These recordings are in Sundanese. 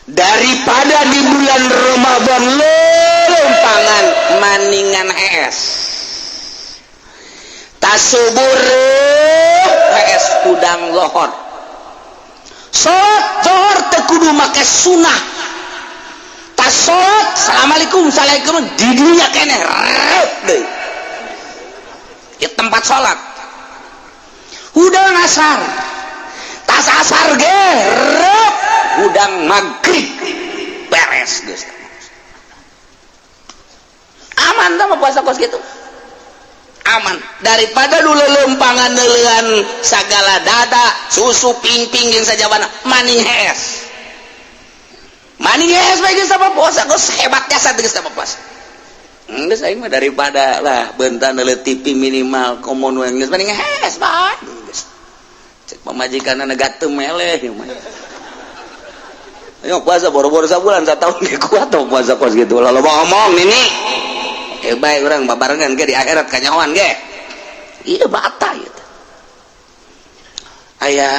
Daripada di bulan Ramadan lelempangan maningan hees. Tasubur hees hudang lohor. Salat lohor teu kudu make sunah. Tas salat, assalamualaikum, assalamualaikum, di dunia keneh rep deui. Di tempat salat. Hudang asar. Tas asar ge rep hudang maghrib beres geus. Aman tah mah puasa kos gitu. Aman daripada dulu lempangan neuleuan sagala dada susu pingping jeung sajabana maning hees. Maning hees bae geus sama puasa geus hebat jasa geus sama puasa. Geus aing mah daripada lah bentar neuleuh TV minimal komo nu geus maning hees bae. Geus. Cek pamajikanna gatem meleh mah. Ayo puasa boro-boro sabulan satahun ge kuat tuh puasa kos gitu. Lalu ngomong nini. Baik orang babarengan ge di akhirat kanyahoan ge. Iya bata gitu. Aya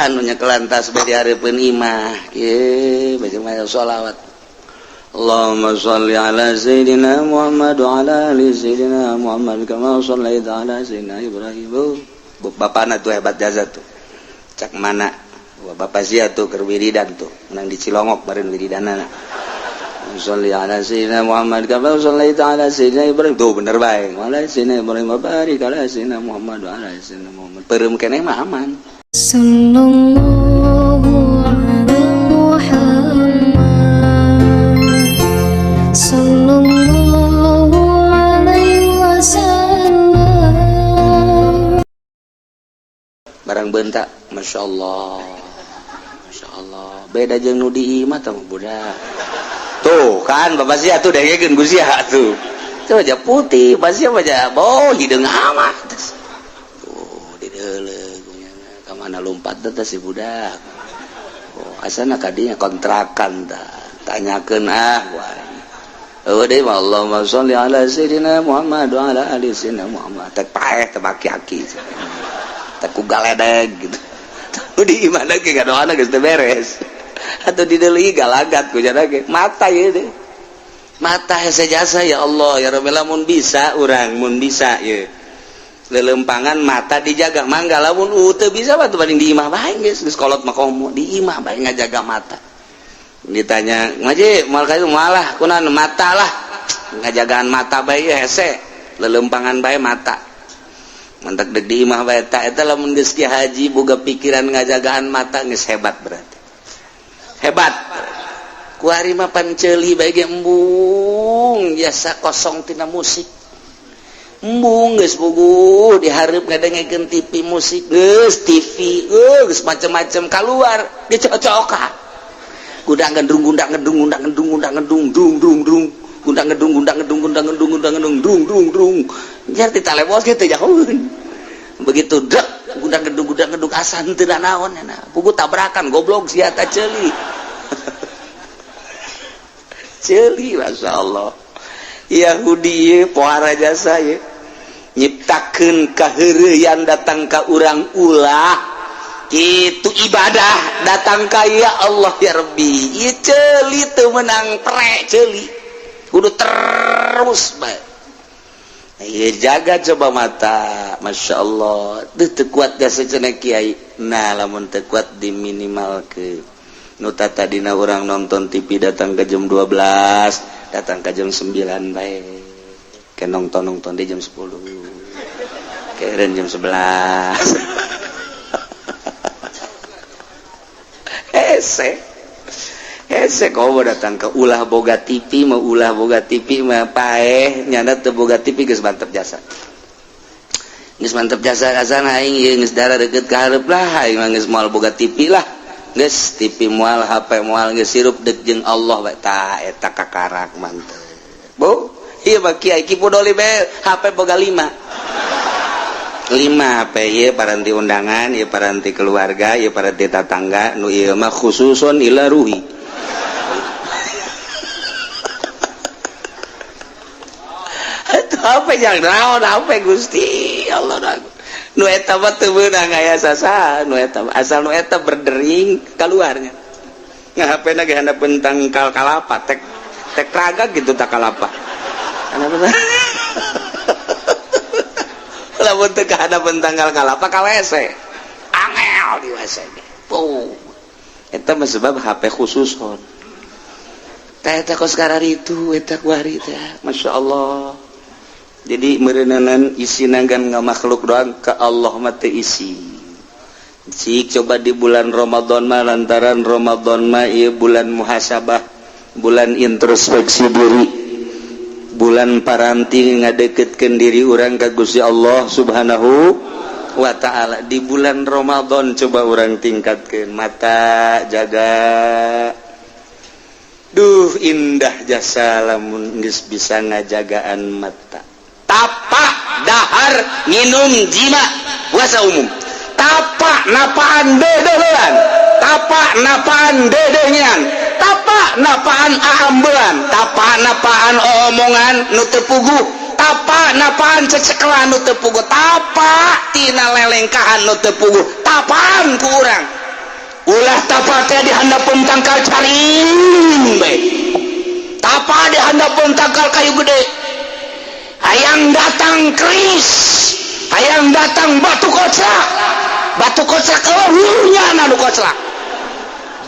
anu nyekelan tas bae di hareupeun imah. Kieu baca mah sholawat. Allahumma sholli ala sayyidina Muhammad wa ala ali sayyidina Muhammad kama shallaita ala sayyidina Ibrahim. Bapana tuh hebat jasa tuh. Cak mana? Wah, bapak sia tuh keur wiridan tuh, menang di Cilongok baren wiridanana. Sholli ala sayyidina Muhammad kama shallaita ala sayyidina Ibrahim. Tuh bener bae. Wa ala sayyidina Ibrahim wa barik ala sayyidina Muhammad wa ala sayyidina Muhammad. Peureum keneh mah aman. Sallallahu ala Muhammad Sallallahu alaihi wasallam. Barang bentak, Masya Allah, Masya Allah, beda jeung nu di imah tah budak. Tuh kan bapak sia tuh dengekeun ku sia tuh. Itu aja putih, bapak sia aja boh hideung amat. Tuh dideuleu ka mana lompat teh si budak. Oh, asana kadinya kontrakan tah. Tanyakeun ah wah. Eueuh deui mah Allahumma sholli ala sayyidina Muhammad wa ala ali sayyidina Muhammad. Teh paeh teh baki-aki. Teh ku galedeg gitu. Tuh di imahna ge ngadoana geus teu beres. Atau dideuleu galagat ku jana ge. Mata ieu deh. Mata hese jasa ya Allah ya Rabbi, lamun bisa urang mun bisa ye. Lelempangan mata dijaga mangga, lamun teu bisa mah banding di imah bae geus geus kolot mah komo di imah bae ngajaga mata. Ditanya ngaji moal ka malah kunaon mata lah ngajagaan mata bae hese lelempangan bae mata. Mantak deg di imah bae ta eta lamun geus ki haji boga pikiran ngajagaan mata geus hebat berarti. Hebat. Kuari mah pan ceuli bae ge embung biasa kosong tina musik. Embung geus puguh dihareup ngadengekeun TV musik geus TV geus macem-macem kaluar dicocokan. Gundang gendung gundang gendung gundang gendung gundang gendung dung dung dung gundang gendung gundang gendung gundang gendung gundang gendung dung dung dung jar ditalebos ge teu jauh. Begitu dek gundang gendung gundang gendung asa henteu naon nya puguh tabrakan goblok sia ta ceuli. Ceuli masyaallah. Yahudi ieu pohara jasa ieu nyiptakeun kaheureuyan datang ka urang ulah itu ibadah datang ka ya Allah ya Rabbi ieu ceuli teu meunang pre ceuli kudu terus bae. Ieu jaga coba mata Masya Allah teu kuat jasa cenah kiai. Nah lamun teu kuat diminimalkeun nu tadina urang nonton TV datang ke jam 12 datang ke jam 9 bae ke nonton nonton di jam 10 keren jam 11 hese hese kau datang ke ulah boga TV mau ulah boga TV mah paeh nyana teu boga TV geus mantep jasa geus mantep jasa asana aing ieu geus darah deukeut ka hareup lah aing mah geus moal boga TV lah geus TV moal HP moal geus sirup deuk jeung Allah bae tah eta kakarak mantep bu ieu mah kiai Ki Pudoli bae HP boga 5 5 HP ieu paranti undangan ieu paranti keluarga ieu paranti tatangga nu ieu mah khususun ila ruhi. Itu apa yang naon HP Gusti Allah nu eta mah teu meunang aya sasaha nu eta asal nu eta berdering kaluarnya. Nge-HP na ge handapeun tangkal kalapa, tek tek raga gitu tak kalapa. Handapeun lamun teu kahadapeun tangkal kalapa ka WC. Angel di WC ge. Oh. Eta mah sebab HP khusus hon. Teh eta kos itu eta kuari teh. Masya Allah. Jadi meureunanan isi nanggan makhluk doang, ke Allah mah teu isi. Cik coba di bulan Ramadan mah, lantaran Ramadan mah ieu bulan muhasabah, bulan introspeksi diri, bulan paranti ngadeketkeun diri urang ka Gusti Allah Subhanahu wa Ta'ala. Di bulan Ramadan coba urang tingkatkeun mata, jaga. Duh, indah jasa lamun geus bisa ngajagaan mata. Tapa dahar, minum, jima, puasa umum, tapa napaan dedehan, tapa napaan dedengan, tapa napaan aambean, tapa napaan omongan nu teu puguh, tapa napaan cecekelan nu teu puguh, tapa tina lelengkahan nu teu puguh, tapaan ku urang. Ulah tapa teh di handapeun tangkal caring bae, tapa di handapeun tangkal kayu gede. Hayang datang keris, hayang datang batu koclak, batu koclak eueuhnya nu koclak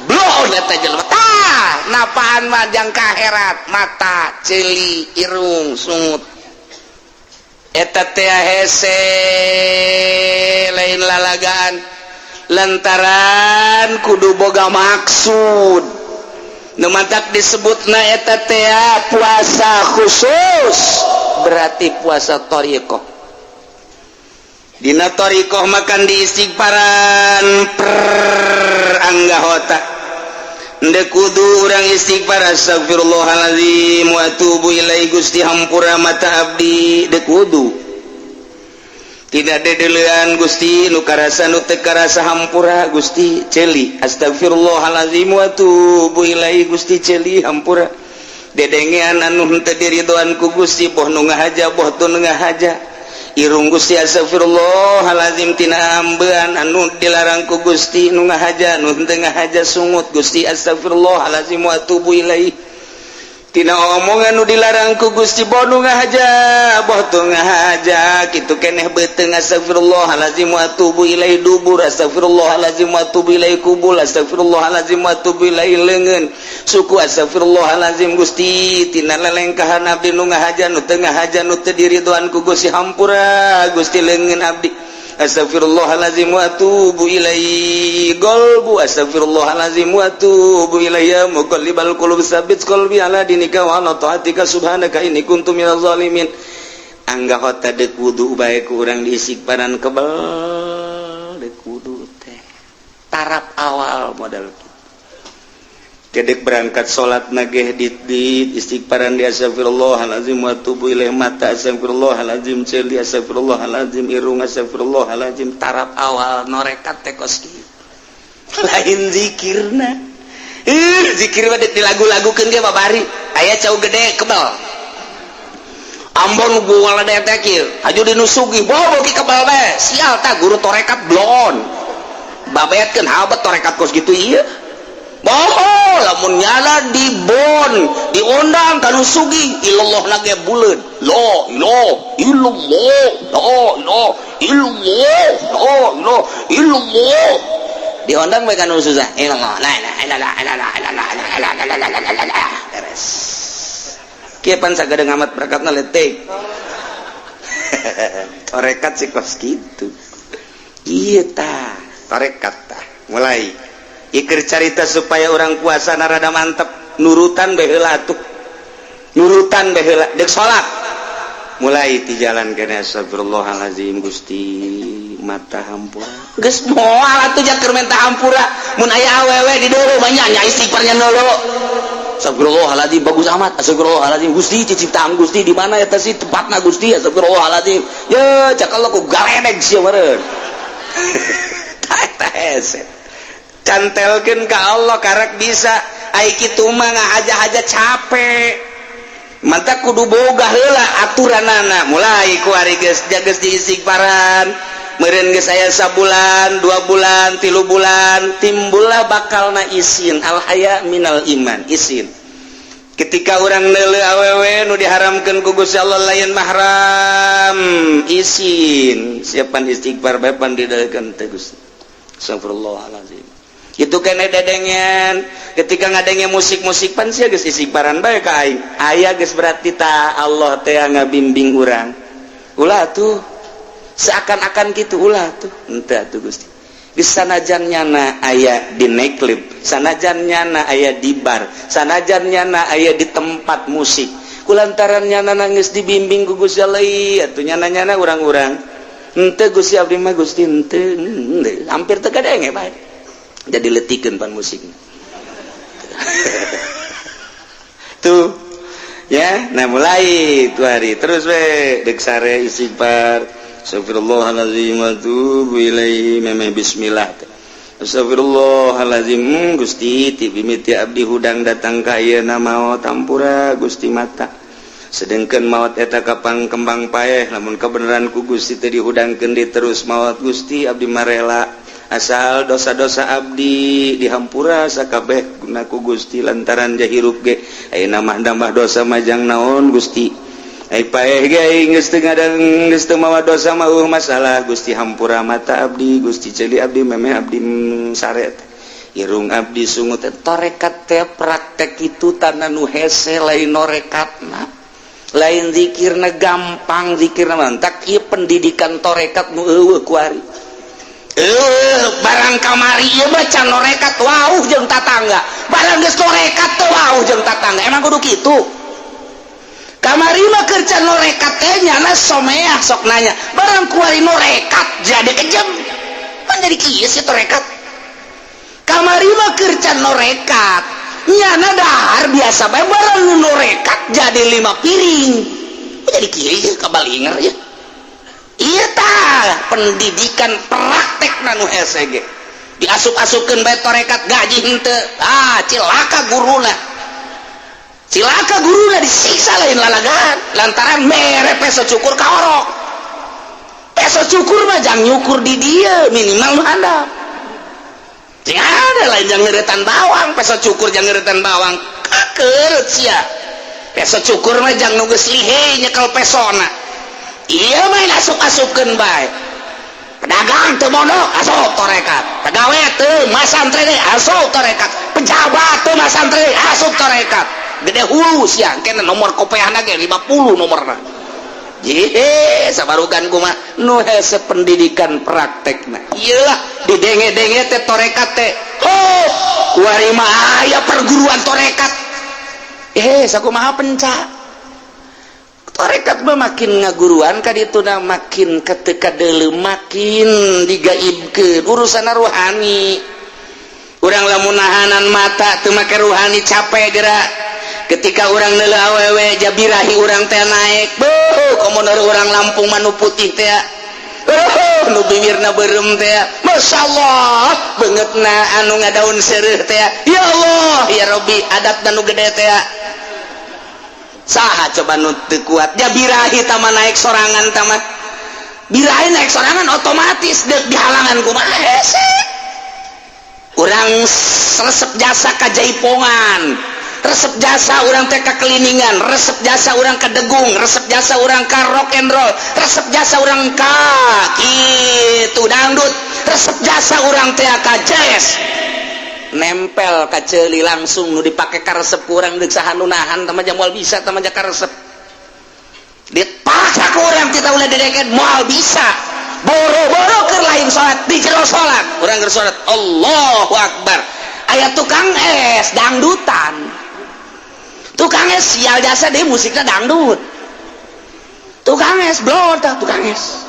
bloon eta jelema. Tah, napaan mah jang kaherat mata, ceuli, irung, sungut eta teh hese, lain lalagaan, lantaran kudu boga maksud. Nu matak disebutna eta teh puasa khusus, berarti puasa thoriqoh. Dina thoriqoh makan di istighfaran per anggahota. Ndek kudu urang istighfar, astagfirullahaladzim wa atubu ilaihi, Gusti hampura mata abdi. Dek kudu tidak dedelean, Gusti, nu karasa nu teu karasa hampura Gusti. Ceuli, astagfirullahaladzim wa atubu ilaihi, Gusti, ceuli hampura. Dedengean anu henteu diridoan ku Gusti, boh nu ngahaja, boh teu nu ngahaja. Irung, Gusti, astagfirullahaladzim tina ambean anu dilarang ku Gusti, nu ngahaja, nu henteu ngahaja. Sungut, Gusti, astagfirullahaladzim wa atubu ilaihi tina omongan nu dilarang ku Gusti, boh nu ngahaja, boh teu ngahaja. Kitu keneh beuteung, astagfirullahaladzim wa atubu ilaihi. Dubur, astagfirullahaladzim wa atubu ilaihi. Kubul, astagfirullahaladzim wa atubu ilaihi. Leungeun, suku, astagfirullahaladzim Gusti tina lelengkahan abdi, nu ngahaja, nu teu ngahaja, nu teu diridoan ku Gusti, hampura Gusti. Leungeun abdi, astagfirullahaladzim wa atubu ilaihi. Golbu, astagfirullahaladzim wa atubu ilaihi. Ya muqallibal qulub, tsabbit qalbi ala dinika wa ala taatika, subhanaka inni kuntu minaz zalimin. Anggahota deuk wudu bae ku urang diistighfaran kebel. Deuk wudu teh tarap awal modal kedek berangkat salat nageh di istighfaran di astagfirullahalazim wa atubu ilaih. Mata, astagfirullahalazim. Ceuli, astagfirullahalazim. Irung, astagfirullahalazim. Tarap awal norekat teh kos kieu, lain zikirna. Ih, zikir mah dilagu-lagukeun ge babari aya cau gede kebal Ambon gua teh kieu haju dinusugi bobo ki kebal bae. Sial tah guru torekat blon babetkeun habet torekat kos gitu. Ieu boho lamun nyala di bon diundang kanu sugi ilallah lagi buleud, la ilaha illallah, la ilaha illallah, la ilaha illallah. Diundang bae kanu susah, ilallah, la ilaha illallah, la ilaha illallah, la ilaha illallah, beres. Kieu pan sagede ngamat berkatna letik torekat sih kos kitu. Ieu tah torekat tah. Mulai ikir carita supaya orang puasa rada mantep, nurutan bae heula tuh, nurutan bae heula. Dek salat mulai di jalan kene, astagfirullahalazim Gusti, mata hampura. Geus moal atuh jaker minta hampura mun aya awewe di dulu banyak nya istighfarnya dulu. Astagfirullahaladzim, bagus amat. Astagfirullahaladzim Gusti, ciptaan Gusti di mana eta sih tempatna Gusti? Astagfirullahaladzim. Ya cak Allah ku galedeg sia meureun. Tah, eta hese. Cantelkeun ka Allah karak bisa. Ai kitu mah ngahaja-haja capek. Mantap, kudu boga heula aturanana. Mulai ku ari geus jages diistighfaran. Meureun geus aya sabulan, 2 bulan, 3 bulan, timbullah bakalna isin. Al haya minal iman, isin. Ketika orang neuleu awewe nu diharamkeun ku Gusti Allah, lain mahram, isin. Siapan istighfar bae pan didalkeun teh Gusti. Astagfirullahalazim. Itu kene dedengen. Ketika ngadenge musik-musik, pan sia geus istighfaran bae ka aing. Aya geus berarti ta Allah teh ngabimbing urang. Ulah tuh, seakan-akan gitu, ulah tuh, henteu atuh Gusti. Geus sanajan nyana aya di nightclub, sanajan nyana aya di bar, sanajan nyana aya di tempat musik, kulantaran nyana nangis dibimbing ku Gusti Allah atuh nyana-nyana urang-urang henteu Gusti, abdi mah Gusti henteu, hampir teu kadenge bae, jadi letikeun pan musikna tuh ya. Nah, mulai itu hari terus we dek sare istighfar, astagfirullahalazim wa atubu ilaihi, memeh bismillah, astagfirullahalazim, Gusti, ti mimiti abdi hudang datang ka ayeuna maot, hampura Gusti mata. Sedengkeun maot eta kapang kembang paeh, lamun kebenaran ku Gusti teh dihudangkeun di terus maot Gusti, abdi marela asal dosa-dosa abdi dihampura sakabeh guna ku Gusti, lantaran jahirup ge ayeuna mah nambah dosa majang naon Gusti. Ai paeh ge geus teu ngadang, geus teu mawa dosa mah masalah Gusti. Hampura mata abdi Gusti, ceuli abdi, memeh abdi sare, irung abdi sungut. Torekat teh praktek itu tanah nu hese, lain norekatna, lain zikirna gampang, zikirna mantak ieu pendidikan torekat nu eueuh kuari. Barang kamari ieu mah can norekat wauh jeung tatangga, barang geus norekat teh wauh jeung tatangga. Emang kudu kitu? Kamari mah keur can norekat teh nyana someah, sok nanya. Barang kuari norekat jadi kejam kan, jadi kieu sih torekat. Kamari mah keur can norekat nyana dahar biasa bae, barang norekat jadi lima piring. Oh, jadi kieu kabalinger ya. Iya tah, pendidikan praktek nu hese ge diasup-asupkeun bae torekat, gaji henteu. Ah, cilaka guruna, cilaka guruna, disiksa lain lalagan lantaran mere peso cukur ka orok. Peso cukur mah jang nyukur di dia minimal nu handap. Sing ada lain jang ngeretan bawang, peso cukur jang ngeretan bawang, kakeut sia. Peso cukur mah jang nu geus lihe nyekel pesona. Iya, main asup-asupkeun bae. Pedagang teu mondok asup torekat, pegawai teu masantren asup torekat, pejabat teu masantren asup torekat. Gede hulu sia, kena nomor kopeahna ge 50 nomorna. Jihe, sabarugan kumaha nu hese pendidikan praktekna. Iyalah, didenge-denge teh torekat teh. Oh, kuari mah aya perguruan torekat. Eh, sakumaha pencak? Torekat mah makin ngaguruan ka ditu na, makin ketika deuleu makin digaibkeun urusan ruhani. Urang lamun nahanan mata teu make ruhani, capek gerak. Ketika urang neuleuh awewe, jabirahi urang teh naik. Beuh, komo urang Lampung mah nu putih teh. Oh, nu bibirna beureum teh. Masyaallah, beungeutna anu ngadaun seureuh teh. Ya Allah, ya Robbi, adatna nu gede teh. Saha coba nu teu kuat jabirahi tama naik sorangan? Tama birahi naik sorangan otomatis deuk dihalangan kumaha hese. Urang resep jasa ka jaipongan, resep jasa urang teh ka keliningan, resep jasa urang ka degung, resep jasa urang ka rock and roll, resep jasa urang ka kitu dangdut, resep jasa urang teh ka jazz, nempel ka ceuli langsung nu dipake karesep kurang. Deuk saha nu nahan? Tama moal bisa, tama karesep dipaksa ku urang kita ulah dideket, moal bisa. Boro-boro keur lain salat, di jero salat, urang keur salat Allahu Akbar, aya tukang es dangdutan. Tukang es sial jasa deh, musiknya dangdut. Tukang es blor tah, tukang es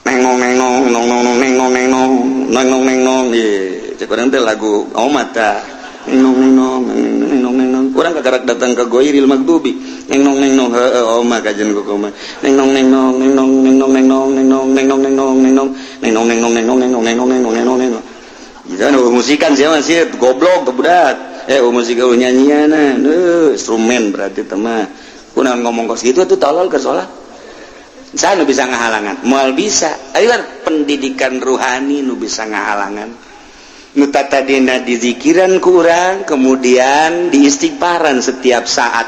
nengong nengong nong nong nong nengong nengong nong nong nengong. Ye, cek urang teh lagu omat tah, neng nong neng nong neng nong neng nong. Urang kakarak datang ke goiril magdubi, neng nong neng nong, heueuh oma kajian ku koma, neng nong neng nong neng nong neng nong neng nong neng nong neng nong neng nong neng nong neng nong neng nong neng nong neng nong neng nong neng nong neng nong neng nong. Jangan musikan siapa sih, goblok tuh budak. Eh, musik nyanyian, instrumen berarti teman. Kunaon ngomong kos gitu tuh, tolol ke sholat. Saha nu bisa ngahalangan? Moal bisa. Ayo pendidikan ruhani nu bisa ngahalangan. Nu tadina dizikiran ku urang, kemudian diistighfaran setiap saat.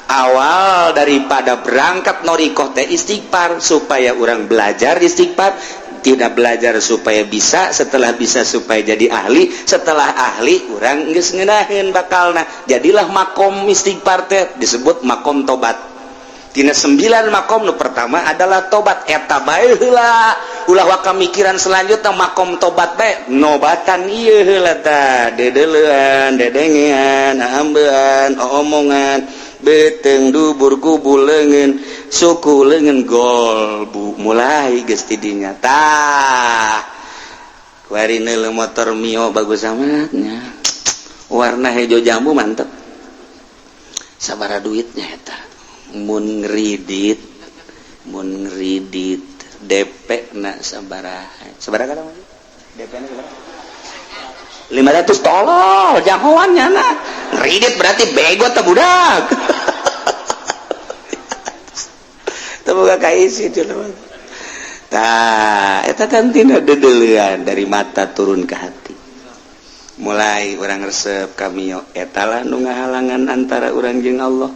Awal daripada berangkat norikoh teh istighfar, supaya orang belajar istighfar, tidak belajar supaya bisa, setelah bisa supaya jadi ahli, setelah ahli urang geus ngeunaheun bakalna. Jadilah makom istighfar teh disebut makom tobat. Tina 9 makom nu pertama adalah tobat. Eta bae heula, ulah waka mikiran selanjutnya. Makom tobat bae, nobatan ieu heula tah, dedeleuan, dedengean, ambean, omongan, beteng, dubur, kubul, leungeun, suku, leungeun, golbu, mulai geus tidinya tah. Kuari neuleuh motor Mio bagus amatnya, warna hejo jambu, mantep. Sabaraha duitnya eta? Mun ngridit, mun ngridit DP na sabaraha? Sabaraha kadang DP na sabaraha? 500. Tolol jagoannya na ngridit, berarti bego teh budak. Teu boga kaisi. Tah, eta kan tina dedeulean dari mata turun ke hati. Mulai urang resep ka Mio, eta lah nu ngahalangan antara urang jeung Allah.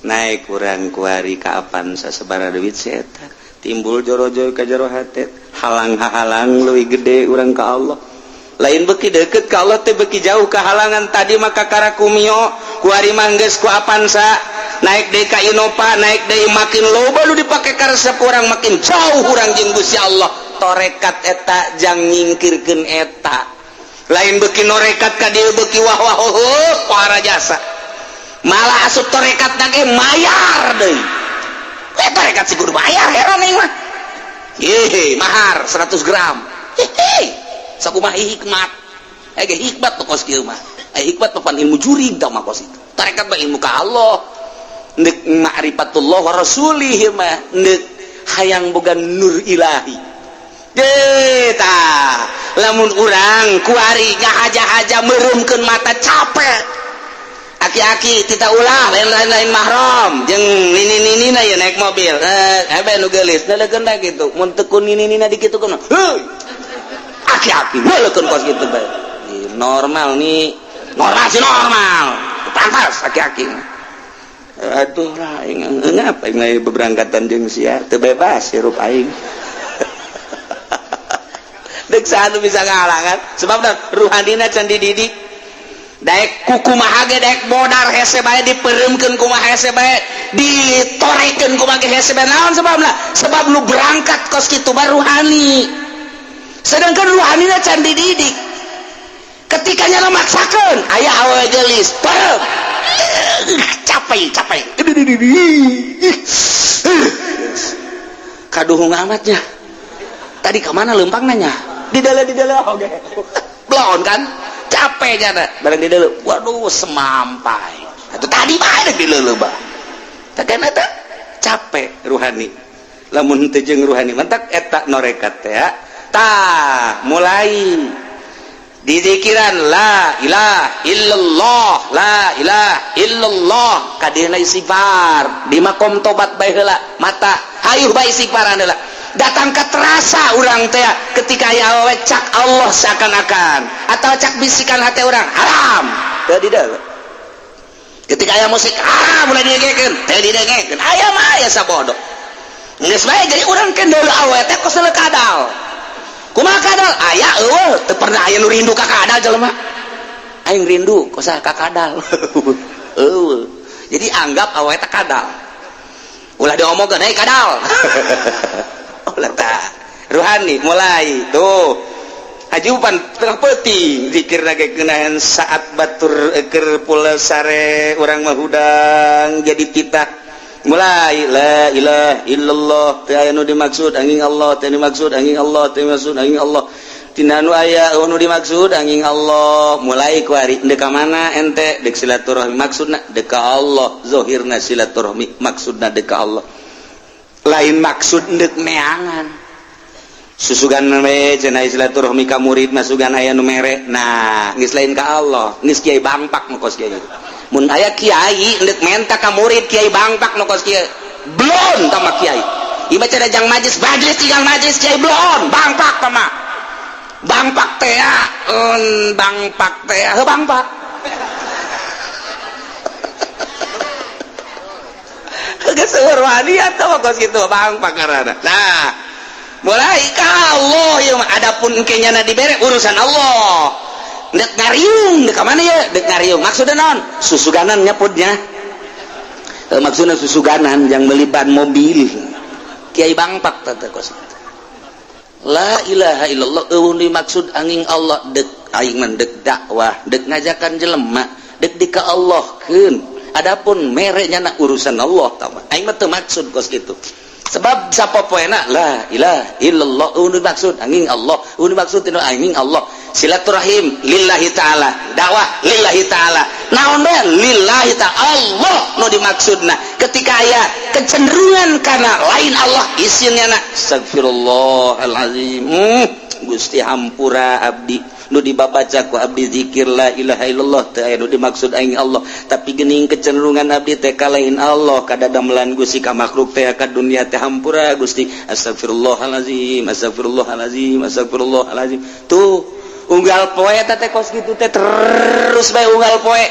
Naik urang kuari ka Avanza, sabaraha duit si eta? Timbul jorojo ka jero hate, halang halang leuwih gede urang ka Allah. Lain beki deket ka Allah teh beki jauh ke halangan. Tadi maka karaku Mio, kuari mah geus ku Avanza, naik deui ka Innova, naik deui, makin loba lu dipake karesep urang, makin jauh urang jeung Gusti Allah. Torekat eta jang nyingkirkeun eta. Lain beki norekat ka dieu beki wah wah oh, para jasa, malah asup torekat ge mayar deui. Eh, torekat sih kudu bayar, heran aing mah. Hehe, mahar 100 gram. Hehe, sakumaha hikmat eh ge hikmat tuh kos kieu mah. Eh, hikmat mah pan ilmu jurig tah mah kos itu. Tarekat mah ilmu ka Allah, ndek ma'rifatullah wa rasulih mah, ndek hayang boga nur ilahi. Deh, tah lamun urang kuari ngahaja-haja meremkeun mata, capek. Aki-aki tita ulah, lain lain lain mahram jeung nini-nini na ya naik mobil, eh eh nu geulis neuleukeun da kitu. Mun teu ku nini-nina dikitukeun, heuy, aki-aki neuleukeun kos kitu bae. Normal nih, normal sih, normal, pantas aki-aki. Aduh lah, aing ngapa aing lagi beberangkatan jeung sia, teu bebas hirup aing. Dek saha nu bisa ngahalangan? Sebab dah ruhanina can dididik. Daek kukumaha ge, daek modar hese bae, dipereumkeun kumaha hese bae, ditorekeun kumaha ge hese bae. Naon sebabna? Sebab nu berangkat kos kitu bae ruhani, sedangkan ruhanina can dididik. Ketika nyala maksakeun aya awewe geulis, perem, capek capek, kaduhung amatnya. Tadi kemana lempang nanya di dalam, di dalam, oke belon kan capek jana bareng di dalam. Waduh, semampai atau tadi bae di dalam bah. Kan eta capek ruhani. Lamun teu jeung ruhani mantak eta norekat teh tah. Mulai dizikiran la ilaha illallah, la ilaha illallah, kadieuna istighfar di makom tobat bae heula. Mata hayuh bae istighfaran heula, datang ke terasa urang teh ketika aya awewe, cak Allah seakan-akan atau cak bisikan hati urang haram, teu di deuleu. Ketika aya musik haram, mulai didengekeun, teu didengekeun. Aya mah aya sabodo geus bae. Jadi urang kendel awewe teh kos kadal. Kumaha kadal? Aya eueuh, teu pernah aya nu rindu ka kadal jelema. Aing rindu kosa ka kadal, eueuh. Jadi anggap awewe teh kadal, ulah diomongkeun, "Hei kadal," ulah. Tah, ruhani mulai tuh hajupan tengah peuting zikir lagi keunahan. Saat batur keur pula sare, urang mah hudang jadi titah. Mulai la ilaha illallah, teu aya nu dimaksud angin Allah, teu dimaksud angin Allah, teu dimaksud angin Allah, tina nu aya nu dimaksud angin Allah. Mulai kuari deuk ka mana ente? Deuk silaturahmi. Maksudna deuk ka Allah, zahirna silaturahmi, maksudna deuk ka Allah, lain maksud deuk neangan. Susugan we cenah silaturahmi ka murid, masugan aya nu mere. Nah, geus lain ka Allah, geus kiai bangpak nu kos kieu. Mun aya kiai ndek menta ka murid, kiai bangpak nu kos kieu, belum tama kiai. Ieu mah cenah jang majlis, majlis tinggal majlis kiai bloon, bangpak tah mah. Bangpak teh bangpak teh, heuh bangpak. Geus seueur wani atuh kos kitu bangpak ngaranna. Nah, mulai ka Allah ieu mah adapun engke nyana dibere urusan Allah. Dek ngariung, dek ka mana ya? Dek ngariung. Maksudna naon? Susuganan nyapudnya. Maksudna susuganan yang beli ban mobil. Kiai bangpak teh kos. La ilaha illallah eueuh dimaksud angin Allah dek aing mah dek dakwah, dek ngajakan jelema, dek di ka Allahkeun. Adapun mere nyana urusan Allah tah mah. Aing mah teu maksud kos kitu. Sebab sapopoena la ilaha illallah eueuh dimaksud angin Allah, eueuh dimaksud angin Allah. Silaturahim lillahi ta'ala, dakwah lillahi ta'ala, naon bae lillahi ta'ala, Allah nu dimaksudna. Ketika aya kecenderungan kana lain Allah isinnya na astagfirullahalazim, Gusti hampura abdi nu dibabaca ku abdi zikir la ilaha illallah teh aya nu dimaksud aing Allah, tapi geuning kecenderungan abdi teh ka lain Allah, kadadamelan Gusti ka makhluk teh ka dunia teh hampura Gusti, astagfirullahalazim, astagfirullahalazim, astagfirullahalazim. Tuh unggal poe teh kos kitu teh terus bae unggal poe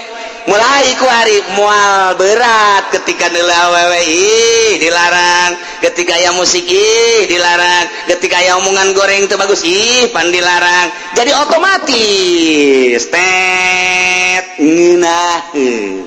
mulai ku hari moal berat ketika neula awewe ih dilarang, ketika aya musik ih dilarang, ketika aya omongan goreng teu bagus ih pan dilarang, jadi otomatis tet ngeunaheun.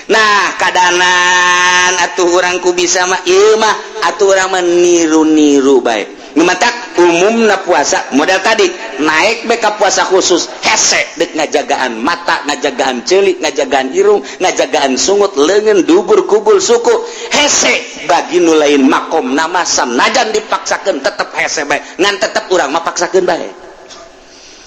Nah kadanan atuh urang ku bisa mah ieu mah atuh urang mah niru-niru bae. Matak umumna puasa modal tadi naik beka puasa khusus hese dek ngajagaan mata, ngajagaan celik, ngajagaan irung, ngajagaan sungut, leungeun, dubur, kubul, suku hese bagi nu lain makom nama sanajan dipaksakeun tetep hese bae, ngan tetep urang mah paksakeun bae.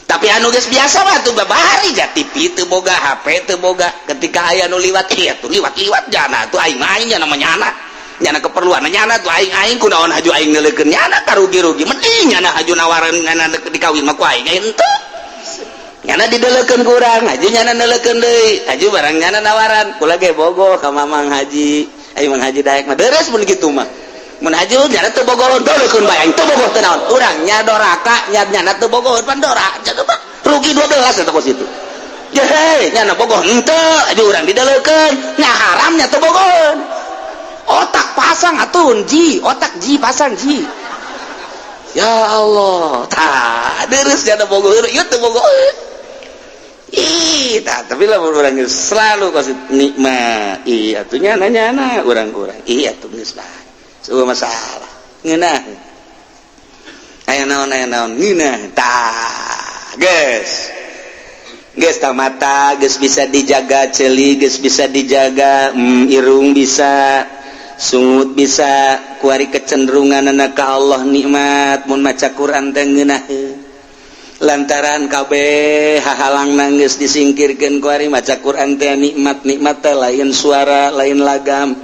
Tapi anu geus biasa mah tuh babari ja TV teu boga, HP teu boga, ketika aya nu liwat ieu tuh liwat-liwat jana tuh aing mah aing nyana mah nyana nyana keperluan nyana tuh aing aing kunaon haju aing neuleukeun nyana karugi-rugi mending nyana haju nawaran nyana dikawin mah ku aing henteu nyana dideleukeun ku urang haju nyana neuleukeun deui haju barang nyana nawaran kula ge bogoh ka Mamang Haji aing Mang Haji daek mah deres mun kitu mah mun haju nyana teu bogoh deleukeun bae aing teu bogoh teu naon urang nya doraka nya nyana teu bogoh pan dora rugi 12 eta kos kitu ye nyana bogoh henteu haju urang dideleukeun nya haramnya teu bogoh. Otak pasang atuh ji, otak ji pasang ji. Ya Allah, tah deres jana bogoh ieu teu bogoh. Ih, tah tapi lamun urang selalu kasih nikmat. Ih, atuh nyana nyana urang-urang. Ih, atuh geus bae. Eueuh masalah. Ngeunah. Aya naon ngeunah. Tah, geus. Geus tah mata geus bisa dijaga, ceuli geus bisa dijaga, irung bisa, sungut bisa, kuari kecenderungan anak ka Allah nikmat mun maca Quran teh ngeunaheun. Lantaran kabeh hahalang geus disingkirkeun kuari maca Quran teh nikmat, nikmat teh lain suara, lain lagam,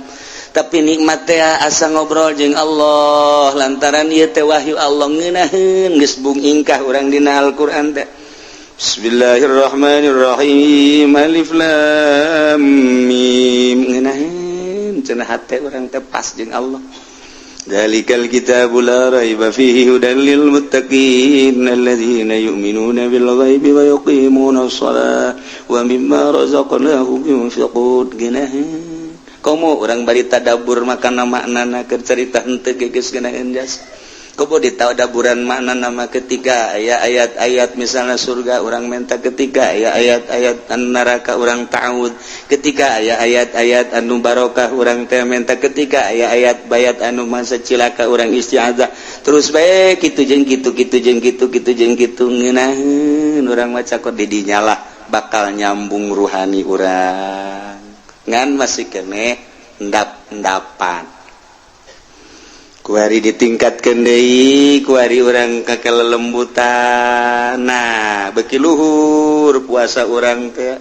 tapi nikmat teh asa ngobrol jeung Allah lantaran ieu teh wahyu Allah ngeunaheun geus bung ingkah urang dina Al-Qur'an teh. Bismillahirrahmanirrahim, alif lam mim, ngeunaheun cenah hate urang teh pas jeung Allah. Dzalikal kitabu la raiba fihi hudan lil muttaqin alladzina yu'minuna bil ghaibi wa yuqimuna shalah wa mimma razaqnahum yunfiqun. Geunaheun komo urang bari tadabbur makana maknana keur carita henteu geus geunaheun jas. Komo ditadaburan makna nama ketika aya ayat-ayat misalnya surga urang menta, ketika aya ayat-ayat neraka urang ta'awud, ketika aya ayat-ayat anu barokah urang teh menta, ketika aya ayat bayat anu masa cilaka urang isti'adzah, terus bae kitu jeung kitu kitu jeung kitu kitu jeung kitu ngeunaheun urang maca kok di dinya lah bakal nyambung ruhani urang ngan masih keneh endap-endapan. Kuari ditingkatkeun deui, kuari urang ka kelelembutan. Nah, beuki luhur puasa urang teh.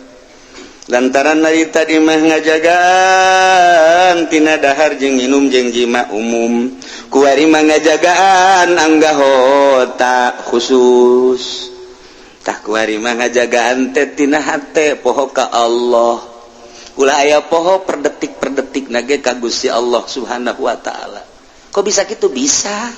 Lantaran dari tadi mah ngajagaan tina dahar jeung minum jeung jima umum. Kuari mah ngajagaan anggahota khusus. Tah kuari mah ngajagaan teh tina hate poho ka Allah. Ulah aya poho per detik nage ka Gusti Allah Subhanahu wa taala. Kok bisa gitu? Bisa.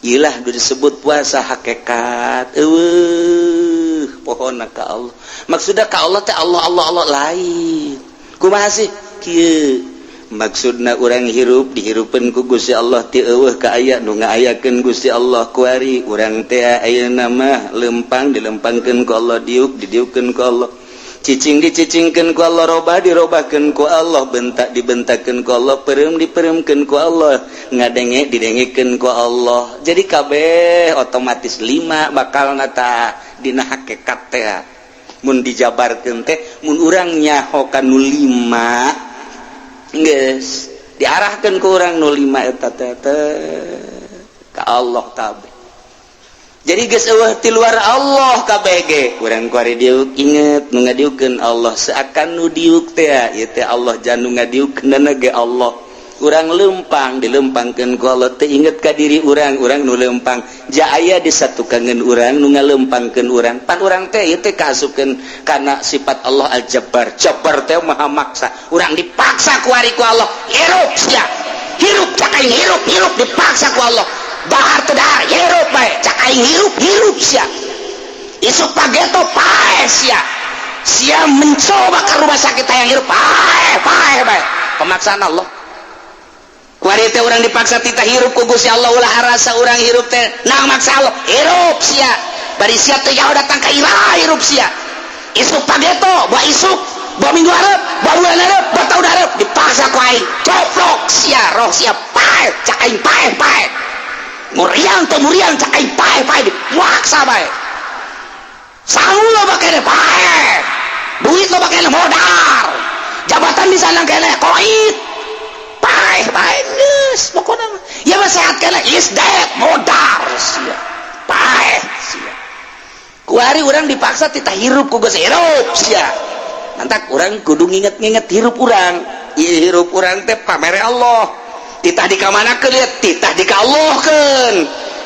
Ilah disebut puasa hakikat. Eueuh, pohona ka Allah. Maksudnya ka Allah teh Allah Allah Allah lain. Kumaha sih? Kieu. Maksudna urang hirup dihirupeun ku Gusti Allah ti eueuh ka aya nu ngaayakeun Gusti Allah kuari urang teh ayeuna mah lempang dilempangkeun ku Allah, diuk didiukkeun ku Allah, cicing dicicingkeun ku Allah, robah dirobahkeun ku Allah, bentak dibentakkeun ku Allah, peureum dipeuremkeun ku Allah, ngadenge didengekeun ku Allah. Jadi kabeh otomatis lima bakal nata dina hakikat teh mun dijabarkeun teh mun urang nyaho ka nu lima geus diarahkeun ku urang nu lima eta teh ka Allah kabeh. Jadi geus eueuh ti luar Allah KBG. Urang kuari diuk inget nu ngadiukeun Allah, seakan nu diuk teh ieu teh Allah, jan nu ngadiukeun ge Allah. Urang lempang dilempangkeun ku Allah teh inget ka diri urang, urang nu lempang ja aya disatukankeun urang nu ngalempangkeun urang. Pan urang teh ieu teh kaasupkeun kana sifat Allah Al-Jabbar. Jabbar teh maha maksa. Urang dipaksa kuari ku Allah, hirup sia, hirup cak aing, hirup hirup, dipaksa ku Allah. Dahar teu dahar, hirup bae cak aing, hirup hirup sia. Isuk pageto paeh sia, sia mencoba ke rumah sakit hayang hirup, paeh paeh bae. Pemaksaan Allah kuari teh. Urang dipaksa tita hirup ku Gusti Allah. Ulah rasa urang hirup teh nang maksa Allah. Hirup sia, bari sia teh jauh datang ka iraha, hirup sia. Isuk pageto, buah isuk, buah minggu hareup, buah bulan hareup, buah tahun hareup, dipaksa ku aing. Coplok sia, roh sia, paeh cak aing, paeh paeh. Muriang teh muriang, cak aing paeh paeh, dipaksa bae. Sangu loba kene, paeh. Duit loba kene, modar. Jabatan di sana kene, koit, paeh paeh. Geus pokona mah ya mah sehat kene, is dead, modar sia, paeh sia. Kuari urang dipaksa tita hirup ku geus, hirup sia. Nantak urang kudu nginget-nginget hirup urang. Ieu hirup urang teh pamere Allah, titah dikamanakeun ieu, titah dikallahkeun.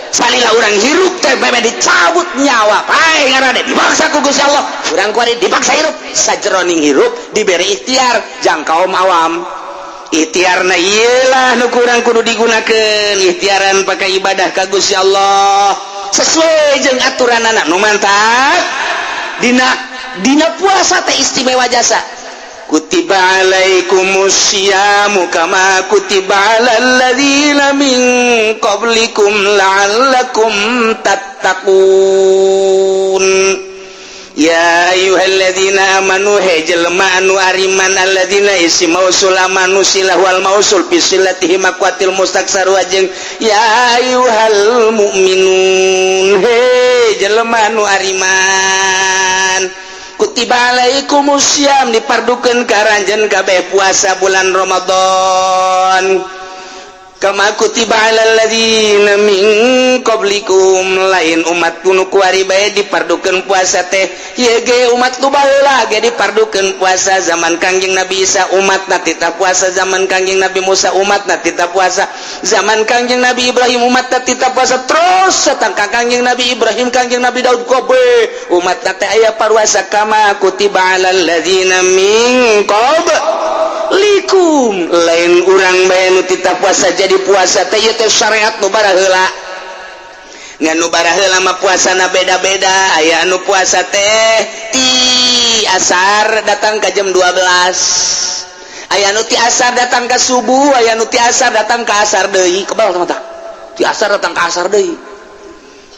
Salila urang hirup teh meme dicabut nyawa, paeh ngaranna, dipaksa ku Gusti Allah. Urang kuari dipaksa hirup. Sajeroning hirup diberi ikhtiar jang kaum awam. Ikhtiarna ieu lah nu kurang kudu digunakeun, ikhtiaran pakai ibadah ka Gusti Allah sesuai jeung aturanana. Nu mantap dina dina puasa teh istimewa jasa. Kutiba alaikumusyiyamu kama kutiba alal ladzina min qablikum la'allakum tattaqun. Ya ayyuhalladzina amanu, he jelema anu ariman. Alladzina isim mausul, amanu silah wal mausul bi silatihi maqwatil mustaksar wajeng. Ya ayyuhal mu'minun, he jelema anu ariman, kutiba alaikumusiyam, dipardukeun ka aranjeun kabeh puasa bulan Ramadan, kama kutiba alal ladzina min qablikum. Lain umat nu kuari bae dipardukeun puasa teh, ieu ge umat nu baheula ge dipardukeun puasa. Zaman Kangjeng Nabi Isa umatna tita puasa, zaman Kangjeng Nabi Musa umatna tita puasa, zaman Kangjeng Nabi Ibrahim umatna tita puasa, terus setang ka Kangjeng Nabi Ibrahim, Kangjeng Nabi Daud, kobe umatna teh aya paruasa. Kama kutiba alal ladzina min qablikum, lain urang bae nu tita puasa. Jadi puasa teh ieu teh syariat nu baraheula. Ngan nu baraheula mah puasana beda-beda. Aya anu puasa teh ti asar datang ka jam 12, aya anu ti asar datang ka subuh, aya anu ti asar datang ka asar deui. Kebal tah ti asar datang ka asar deui.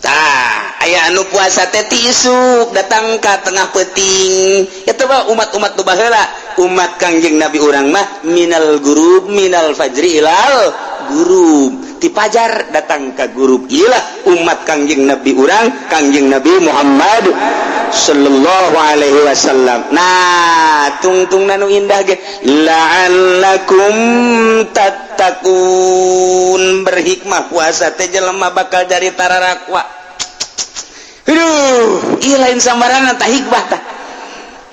Tah, aya anu puasa teh ti isuk datang ka tengah peuting. Eta mah umat-umat nu baheula. Umat Kangjeng Nabi urang mah minal gurub, minal fajri ilal gurub, ti pajar datang ka gurub. Iyalah umat Kangjeng Nabi urang, Kangjeng Nabi Muhammad sallallahu alaihi wasallam. Nah, tungtung nu indah ge la'allakum tattaqun. Berhikmah puasa teh, jelema bakal jadi tararakwa. Aduh, ieu lain sambarangan tah hikmah tah.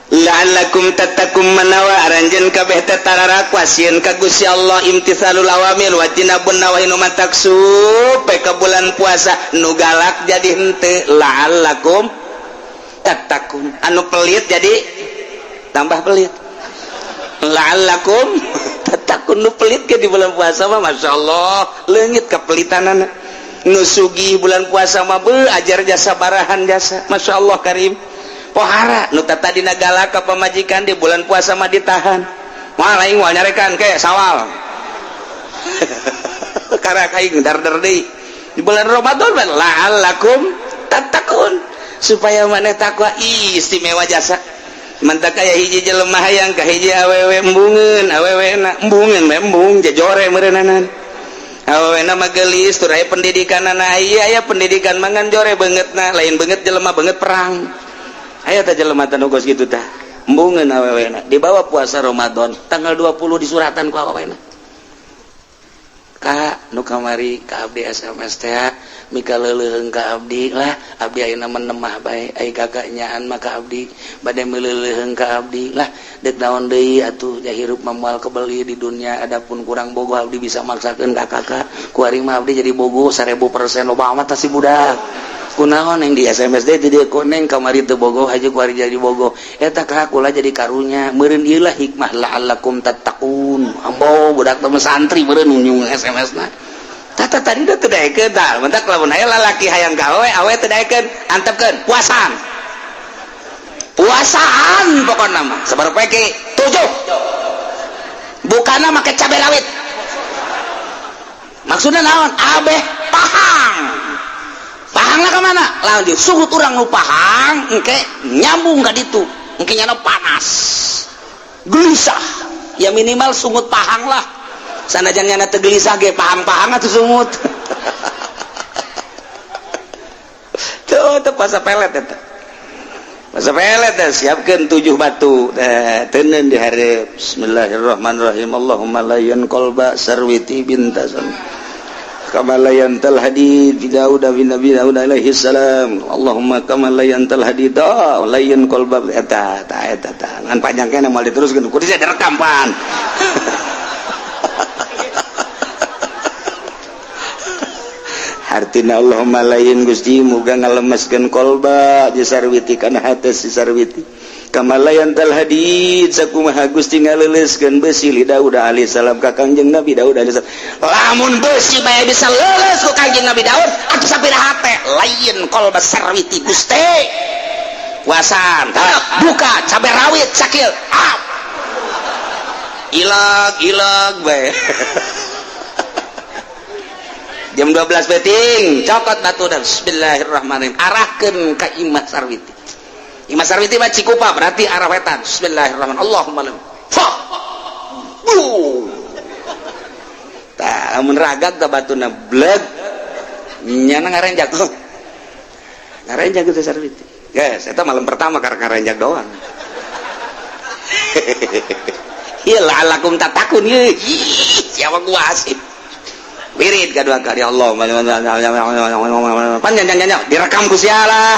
La'allakum tattaqun, manawa aranjeun kabeh teh tararakwa, sieun ka Gusti Allah, imtithalul awamir wa tinabun nawahi. Nu matak supe ka bulan puasa nu galak jadi henteu, la'allakum tattaqun. Anu pelit jadi tambah pelit, la'allakum tattaqun. tattaqun. Nu pelit ke di bulan puasa mah Masya Allah leungit kepelitanana. Nu sugih bulan puasa mah beuh ajar jasa barahan jasa Masya Allah karim. Pohara nu tadina galak ka pamajikan di bulan puasa mah ditahan. Moal aing moal nyarekan ke sawal. Karak aing dar-dar deui. Di bulan Ramadan mah la'allakum tattaqun, supaya maneh takwa. Istimewa jasa. Mantak aya hiji jelema hayang ka hiji awewe embungeun, awewe na embungeun bae embung jejore meureunana. Awewe na mah geulis tur aya pendidikanana, ieu aya pendidikan mangan jore beungeutna, lain beungeut jelema beungeut perang. Aya teh jelema teh nu geus kitu tah. Embungeun awewe na dibawa puasa Ramadan tanggal 20 disuratan ku awewe na. Kak nu kamari ka abdi SMS teh mika leuleuheung ka abdi lah, abdi ayeuna mah nemah bae, ai kakak nyaan mah ka abdi bade meuleuheung ka abdi lah, deuk naon deui atuh ja hirup mah moal kebeli di dunia, adapun kurang bogoh abdi bisa maksakeun ka kakak, ku ari mah abdi jadi bogoh 1000% loba amat si budak. Kunaon yang di SMS deui di dieu ku neng kamari teu bogoh aja ku ari jadi bogoh eta ka kula jadi karunya meureun ieu lah hikmah la'allakum tattaqun. Ambo budak teh santri meureun nyung SMS na. Tata tadi udah teu daekeun tah, mentak lamun aya lalaki hayang ka awewe, awewe teu daekeun, antepkeun puasaan. Puasaan pokona mah sabar poe 7. Bukana make cabe rawit. Maksudna naon? Abeh pahang. Pahangna ka mana? Lamun disuhut urang nu pahang, engke nyambung ka ditu. Engke nyana panas. Gelisah. Ya minimal sungut pahang lah. Sanajan nyana teu gelisah ge pahang-pahang atuh sungut. Tuh teu puasa pelet eta. Puasa pelet teh siapkeun 7 batu. Teh teuneun di hareup. Bismillahirrahmanirrahim. Allahumma layyan qalba sarwiti bintasan. Kama layantal hadid fi Daud bin Nabi Daud alaihi salam. Allahumma kama layantal hadid layyan qalba eta ta eta ta. Ngan panjang keneh moal diteruskeun kudu direkam pan. Artina Allahumma lain Gusti muga ngalemeskeun kolba jeung sarwiti kana hate si sarwiti. Kama layantal hadid sakumaha Gusti ngaleuleuskeun besi li Daud alaihi salam ka Kangjeng Nabi Daud alaihi salam. Lamun besi bae bisa leuleus ku Kangjeng Nabi Daud atuh sapira hate lain kolba sarwiti Gusti. Puasaan buka cabe rawit sakil up. Ilag ilag bae. Jam 12 beting cokot batu dan bismillahirrahmanirrahim arahkeun ka Imah Sarwiti. Imah Sarwiti mah Cikupa berarti arah wetan. Bismillahirrahmanirrahim. Allahumma lam. Fa. Tah lamun ragag tah batuna bleg nyana ngarenjak. Ngarenjak teh Sarwiti. Guys, eta malam pertama karek ngarenjak doang. Ieu la'allakum tattaqun ieu. Siapa gua asik. Wirid kedua kali Allah panjang panjang direkam ku sialah.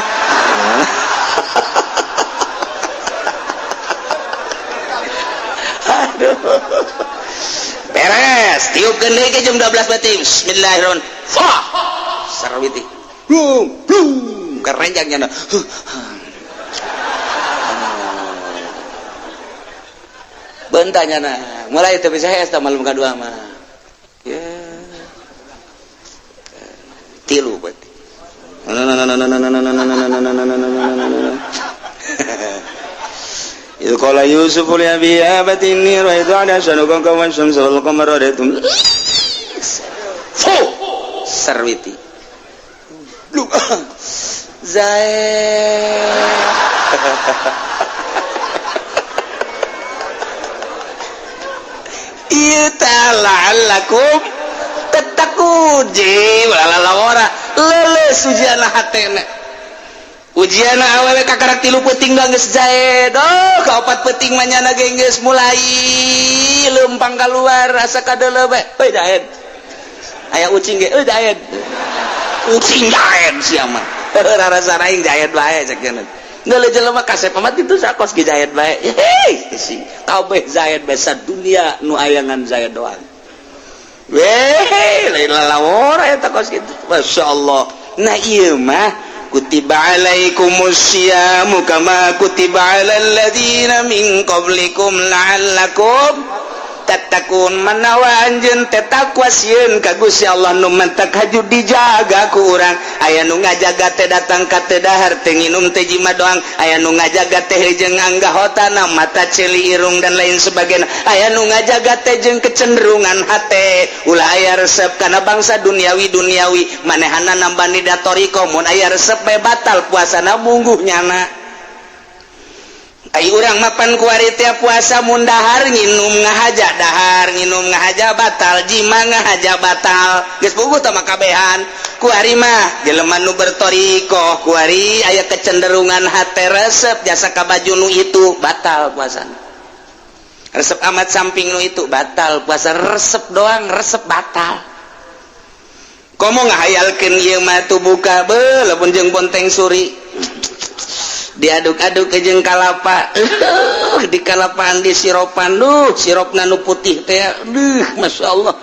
Aduh. Beres, tiupkeun deui ke jam 12 batin. Bismillahirrahmanirrahim. Fa. Sarwiti. Blum blum kerenjang nyana. Bentanya na. Mulai teu bisa hese malam kadua mah. Ya. Tilu berarti. Idh qala Yusuf li abihi ya abati inni ra'aytu ahada asyara kawkaban wasyamsa wal qamara ra'aytum. Fu sarwiti. Zaid. Ieu la'allakum tattaqun. Walalawara leuleus ujianna hatena. Ujianna awewe kakarak 3 peuting doang geus jaed. Oh, kaopat peuting mah nyana ge geus mulai leumpang kaluar asa kadeuleu bae. Euy jaed. Aya ucing ge euy jaed. Ucing jaed sia mah. Rarasa aing jaed bae cek cenah. Geuleuh jelema kasep amat kitu sakos ge jaed bae. Hei, si kabeh jaed bae sadunia nu ayangan jaed doang. Weh, lain lalawara eta kos kitu. Masyaallah. Nah ieu mah kutiba alaikumusyiamu kama kutiba alal ladzina min qablikum la'allakum Tattaqun, manawa anjeun teh takwa, sieun ka Gusti Allah, nu mantak haju dijaga ku urang. Aya nu ngajaga teh datang ka teu dahar, teu nginum, teu jima doang. Aya nu ngajaga teh jeung anggahotana, mata, ceuli, irung, dan lain sebagainya. Aya nu ngajaga teh jeung kecenderungan hate, ulah aya resep kana bangsa duniawi duniawi. Manehana nambani da thoriqoh, mun aya resep bae batal puasana, mungguh nyana. Ai urang mapan kuari tiap puasa, mun dahar nginum ngahaja, dahar nginum ngahaja batal, jima ngahaja batal, geus puguh tah mah kabehan. Kuari mah jelema nu berthoriqoh, kuari aya kecenderungan hate resep jasa ka baju nu itu, batal puasana. Resep amat samping nu itu, batal puasa. Resep doang, resep batal. Komo ngahayalkeun ieu mah tuh buka be lamun jeung bonteng suri diaduk-aduk ke jeung kalapa, di kalapaan di siropan, duh, sirop nu putih teh, duh, masya Allah.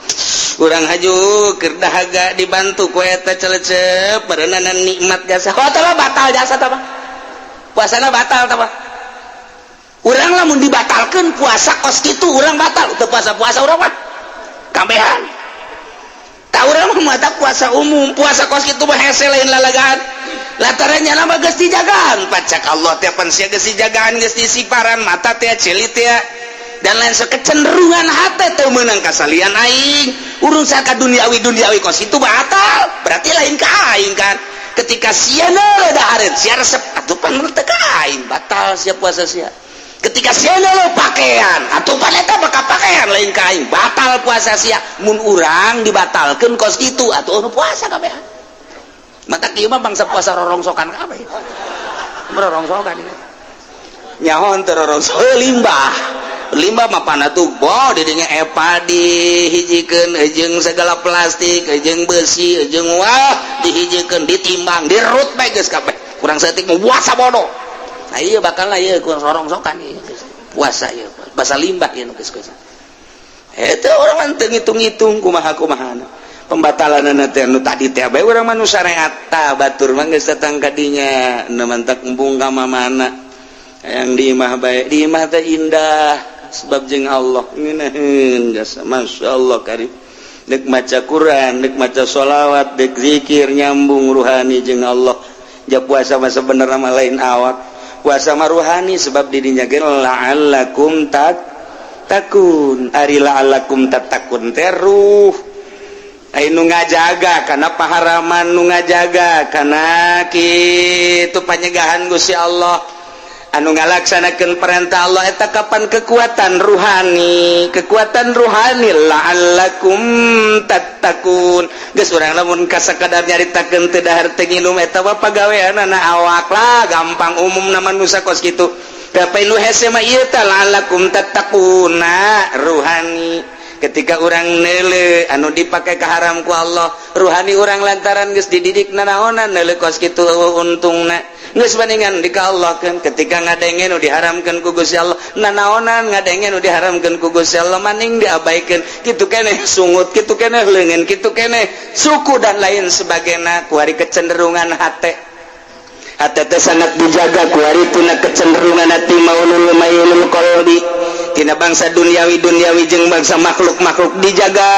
Urang haju keur dahaga dibantu ku eta celecep berenanan nikmat jasa. Oh, telah batal jasa tah, puasana batal tah. Urang lamun dibatalkeun puasa kos kitu, urang batal teu puasa-puasa urang mah kabehan. Tah, urang mah mata puasa umum, puasa kos kitu mah hese, lain lalagaan, lantarannya nama geus dijagaan. Pacak Allah teh pan sia geus dijagaan, geus disiparan mata teh, ceuli teh, dan lain kecenderungan hati teu meunang kasalian aing. Urung saka duniawi duniawi kos itu batal, berarti lain ka aing kan. Ketika sia neuleuh dahareun, sia resep atuh, pan teu ka aing, batal sia puasa sia. Ketika sia neuleuh pakaian atuh, pan eta bakal pakaian, lain ka aing, batal puasa sia. Mun urang dibatalkeun kos kitu atuh, nu puasa kabehan. Mata kieu mah bangsa puasa rorongsokan kabeh, rorongsokan nyaho teu rorongsok. Limbah limbah mah pana tuh bo didinya epa dihijikeun jeung segala plastik jeung besi jeung wah dihijikeun, ditimbang, dirut bae geus kabeh. Kurang saeutik mau puasa bodoh. Nah, iya bakal lah ieu kurang rorongsokan ieu puasa, ieu bahasa limbah ieu geus geus. Itu orang teu ngitung-ngitung kumaha kumaha pembatalan teh nu tadi teh bae. Urang mah nu syariat tah, batur mah geus datang ka dinya, nu mantak embung ka mamana yang di imah bae. Di imah teh indah sebab jeung Allah ngeunaheun jasa, masyaallah karim. Dek maca Quran, dek maca sholawat, dek zikir, nyambung ruhani jeung Allah. Ja puasa mah sebenarnya mah lain awak, puasa mah ruhani, sebab didinya ge la'allakum tattaqun. Ari la'allakum tattaqun teh ruh. Ai nu ngajaga karena paharaman, nu ngajaga karena kitu panyegahan Gusti Allah, anu ngalaksanakeun perintah Allah, eta kapan kekuatan ruhani, kekuatan ruhani la'allakum tattaqun. Geus, urang lamun kasakadar nyaritakeun teu dahar teu nginum, eta mah pagaweanana awak lah, gampang, umum na manusia kos kitu. Tapi nu hese mah ieu teh la'allakum tattaquna ruhani. Ketika orang neuleuh anu dipakai keharam ku Allah, ruhani orang lantaran geus dididik nanaonan, neuleuh kos kitu untungna geus bandingan di ka Allah kan. Ketika ngadenge nu diharamkeun ku Gusti Allah, nanaonan ngadenge nu diharamkeun ku Gusti Allah, maning diabaikeun kitu keneh, sungut kitu keneh, leungeun kitu keneh, suku, dan lain sebagainya. Kuari kecenderungan hate, hate teh sangat dijaga kuari tina kecenderungan hati, maulul mailul qalbi, tina bangsa duniawi duniawi jeung bangsa makhluk-makhluk dijaga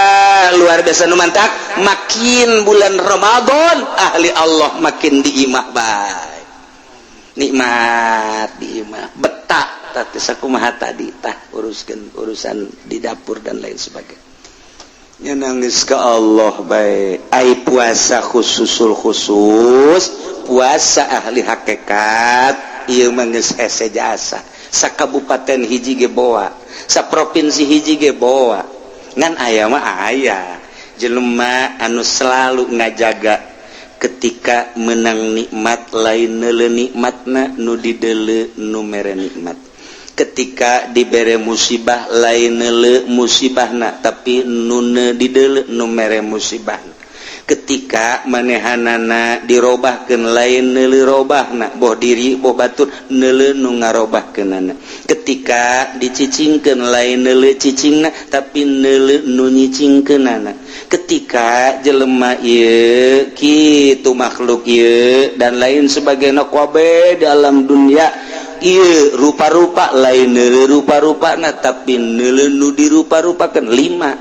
luar biasa. Nu mantak makin bulan Ramadan, ahli Allah makin di imah bae, nikmat di imah, betah. Tah, sakumaha tadi tah, uruskeun urusan di dapur dan lain sebagainya, nangis ke Allah bae. Ai puasa khususul khusus, puasa ahli hakikat ieu mah geus hese jasa. Sakabupaten hiji ge boa, sa provinsi hiji ge boa. Ngan aya mah aya jelema anu selalu ngajaga, ketika menang nikmat lain neuleuh nikmatna, nu dideuleu nu mere nikmat. Ketika dibere musibah lain neuleuh musibahna, tapi nu dideuleu nu mere musibahna. Ketika manehanana dirobahkeun lain neuleuh robahna, boh diri boh batur, neuleuh nu ngarobahkeunana. Ketika dicicingkeun lain neuleuh cicingna, tapi neuleuh nu nyicingkeunana. Ketika jelema ieu kitu, makhluk ieu, dan lain sebagainya, kabeh dalam dunia. Ieu rupa-rupa lain neuleu rupa-rupa na, tapi neuleu nu dirupa-rupakeun. Lima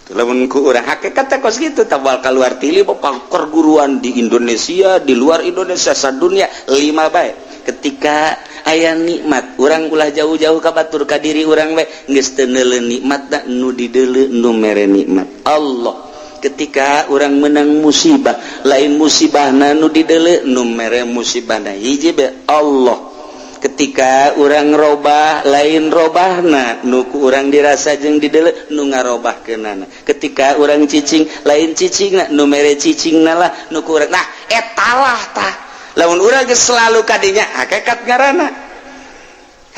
lamun ku urang hakikat teh kos kitu, tabal keluar tili perguruan di Indonesia, di luar Indonesia, sadunia. Lima bae. Ketika aya nikmat, urang ulah jauh-jauh ka batur, ka diri urang bae. Geus teu neuleu nikmat, nu dideuleu nu mere nikmat, Allah. Ketika urang menang musibah, lain musibah nu dideuleu, nu mere musibah hiji be, Allah. Ketika urang robah, lain robahna nu ku urang dirasa jeung dideuleu, nu ngarobahkeunana. Ketika urang cicing, lain cicing nu mere cicing lah nu ku urang. Nah, etalah tah lamun urang geus selalu kadinya, hakikat ngaranna.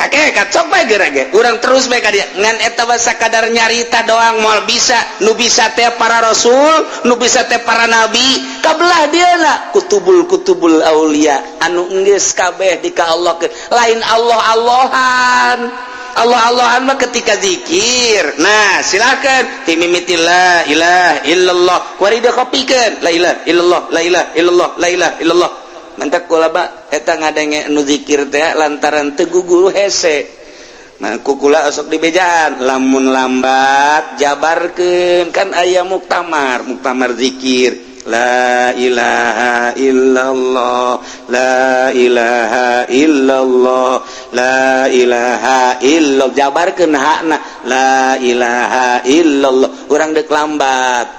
Hakikat sok bae geura ge urang terus bae ka dinya. Ngan eta mah sakadar nyarita doang, moal bisa. Nu bisa teh para rasul, nu bisa teh para nabi. Kabelah dieuna kutubul kutubul aulia anu geus kabeh di ka Allah. Lain Allah Allahan. Allah Allahan mah ketika zikir. Nah, silakan timimiti la ilaha illallah, kuari kopikeun la ilaha illallah, la ilaha illallah, la ilaha illallah. Mantap kula ba eta ngadenge nu zikir teh lantaran teu guguru hese. Nah, kukula sok dibejaan lamun lambat jabarkeun. Kan aya muktamar, muktamar zikir la ilaha illallah, la ilaha illallah, la ilaha illallah. Jabarkeun hakna la ilaha illallah. Urang dek lambat,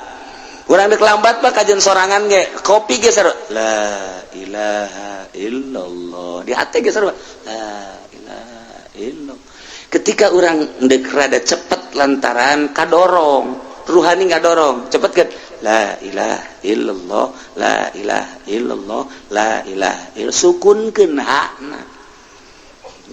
urang dek lambat mah kajian sorangan ge kopi ge seru la ilaha illallah di hati ge seru la ilaha illallah. Ketika urang dek rada cepet lantaran kadorong ruhani, nggak dorong cepet kan la ilaha illallah, la ilaha illallah, la ilaha illallah, sukunkeun hakna.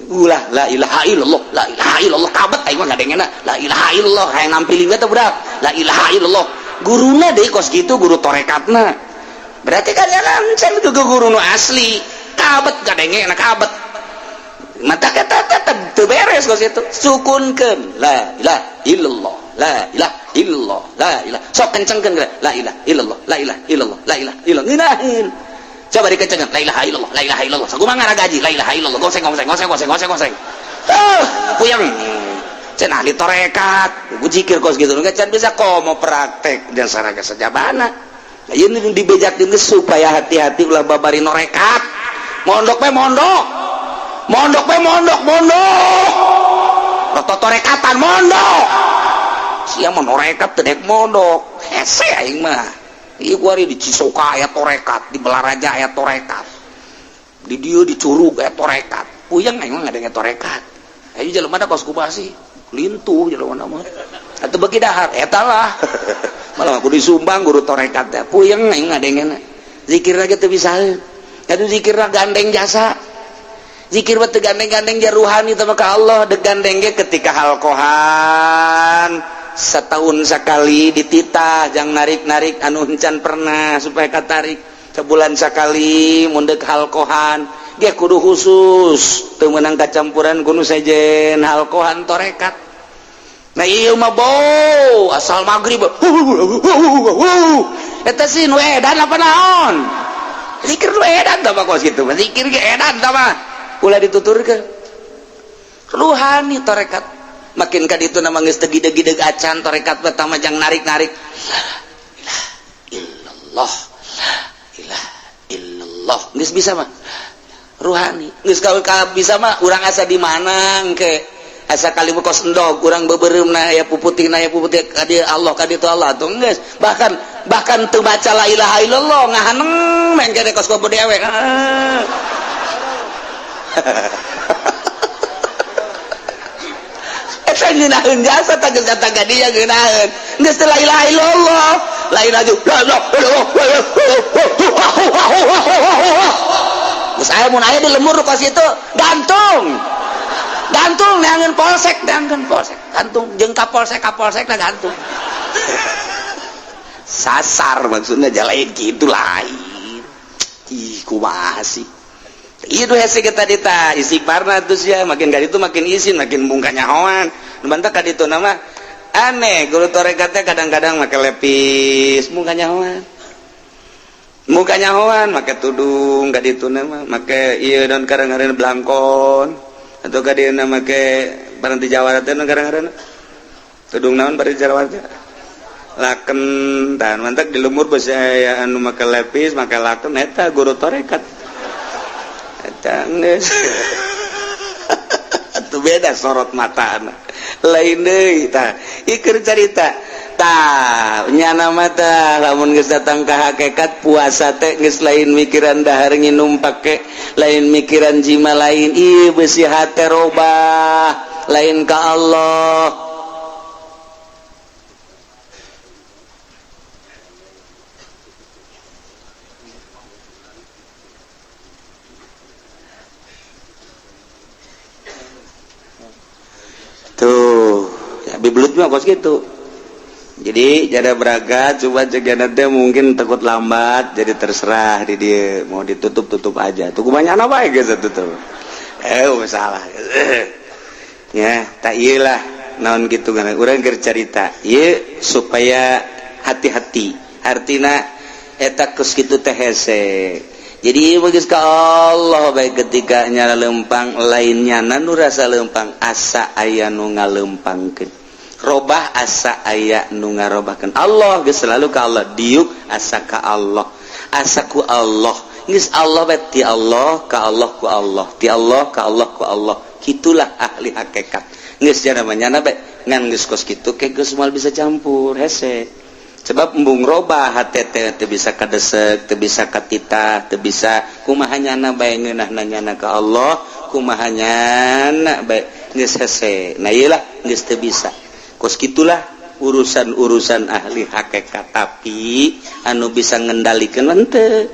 Ulah la ilaha illallah, la ilaha illallah, kabet aing mah ngadengena la ilaha illallah hayang nampilin teh budak la ilaha illallah. Guruna deui kos gitu, guru torekatna berarti kan ya can ke guru nu asli. Kabet kadenge, kabet mata kata tetep teu beres kos itu. Sukunkeun la ilaha illallah, la ilaha illallah, la ilaha. Sok kencengkeun la ilaha illallah, la ilaha illallah, la ilaha illallah. Ngeunaheun, coba dikencengkeun la ilaha illallah, la ilaha illallah. Sakumaha ngaragaji la ilaha illallah, goseng goseng goseng goseng goseng goseng. Tuh puyeng cenah ahli torekat gue zikir kos gitu. Nggak can bisa komo praktek dan saraga sejabana. Nah, ini dibejakeun supaya hati-hati, ulah babari norekat. Mondok pe mondok, mondok pe mondok, mondok roto torekatan mondok sia mah norekat teu dek mondok hese. Aing mah ieu kuari di Cisoka aya torekat, di Balaraja aya torekat, di dieu di Curug aya torekat. Puyeng aing mah ngadenge torekat. Ayo jelema da kos kumaha sih, lintuh jelema mah atau bagi dahar eta lah, malah aku disumbang guru torekat teh. Puyeng aing ngadengena. Zikir lagi teu bisa atuh, zikir gandeng jasa. Zikir mah teu gandeng-gandeng ja ruhani teh ka Allah. Dek gandeng ge ketika halqohan setahun sekali, dititah jangan narik-narik anu encan pernah supaya katarik. Sebulan sekali mun dek halqohan ge kudu khusus, teu meunang kacampuran ku nu sejen halqohan torekat. Nah, ieu mah bo asal maghrib eta sih nu edan apa naon. Zikir nu edan tah mah kos kitu mah, zikir ge edan tah mah. Ulah dituturkeun ruhani torekat. Makin ka ditu nama geus teu gideg-gideg acan torekat pertama jang narik-narik la ilaha illallah, la ilaha illallah. Geus bisa mah ruhani, geus ka bisa mah urang asa di mana engke asa kali kos endog urang beubeureumpna aya puputihna, aya puputih ka dieu Allah, ka ditu Allah tuh geus. Bahkan bahkan teu baca la ilaha illallah ngahaneng main kene kos kopo dewek. Ah. Eta ngeunaheun jasa tah, geus datang ka dieu ngeunaheun geus teu la ilaha illallah, lain aja la ilaha illallah. Geus aya mun aya di lemur kos itu gantung gantung neangan polsek, neangan polsek gantung jeung kapolsek, kapolsek na gantung sasar. Maksudnya jalain gitu lain. Ih, kumaha sih itu hese kita dita istighfarna terus ya. Makin kali itu makin izin, makin bungkanya nyahoan. Nu bantak ka ditu nama aneh guru torekatnya kadang-kadang make lepis bungkanya nyahoan. Muka nyahoan make tudung ka ditu mah make ieu dan kadang-kadang blangkon atau ka dieuna make barang ti Jawa teh kadang-kadang tudung naon bari Jawa teh laken dan mantak di lemur besi aya anu make lepis make laken eta guru tarekat eta geus atuh beda sorot mata lain deui tah ieu carita. Tah nyana mata lamun geus datang ka hakikat puasa teh geus lain mikiran dahar nginum pake lain mikiran jima lain ieu beusi hate robah lain ka Allah. Tuh ya bibelut mah kos kitu. Jadi jada beraga coba jaga nanti mungkin takut lambat jadi terserah di dia mau ditutup tutup aja. Tuh banyak apa ya guys tutup. Masalah. Ya tak iyalah naon gitu kan. Urang keur carita ieu supaya hati-hati. Artina eta geus kitu teh hese. Jadi geus ka Allah bae ketika nyala lempang lainnya nu rasa lempang asa aya nu ngalempangkeun. Robah asa aya nu ngarobahkeun Allah geus selalu ka Allah diuk asa ka Allah asa ku Allah geus Allah bae ti Allah ka Allah ku Allah ti Allah ka Allah ku Allah kitulah ahli hakikat geus jana manyana bae ngan geus kos kitu ke geus moal bisa campur hese sebab embung robah hate teh teu bisa kadesek teu bisa katitah teu bisa kumaha nyana bae ngeunahna nyana ka Allah kumaha nyana bae geus hese nah ieu lah geus teu bisa. Kos gitulah urusan-urusan ahli hakikat tapi anu bisa ngendalikan henteu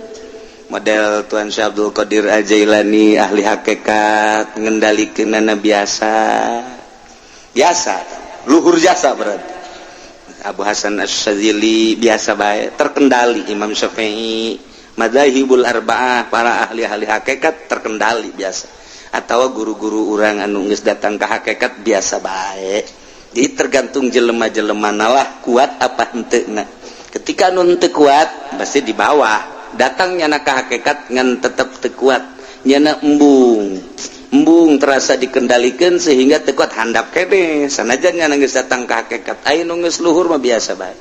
model Tuan Syekh Abdul Qadir Al-Jailani ahli hakikat ngendalikeunana biasa biasa luhur jasa berarti Abu Hasan Asy-Syadzili biasa bae terkendali Imam Syafi'i madzahibul arba'ah para ahli-ahli hakikat terkendali biasa atau guru-guru urang anu geus datang ka hakikat biasa bae. Jadi tergantung jelema-jelema lah kuat apa henteu. Ketika nu henteu kuat pasti di bawah. Datang nyana ka hakikat ngan tetep teu kuat. Nyana embung. Embung terasa dikendalikeun sehingga teu kuat handap keneh. Sanajan nyana geus datang ka hakikat aya nu geus luhur mah biasa bae.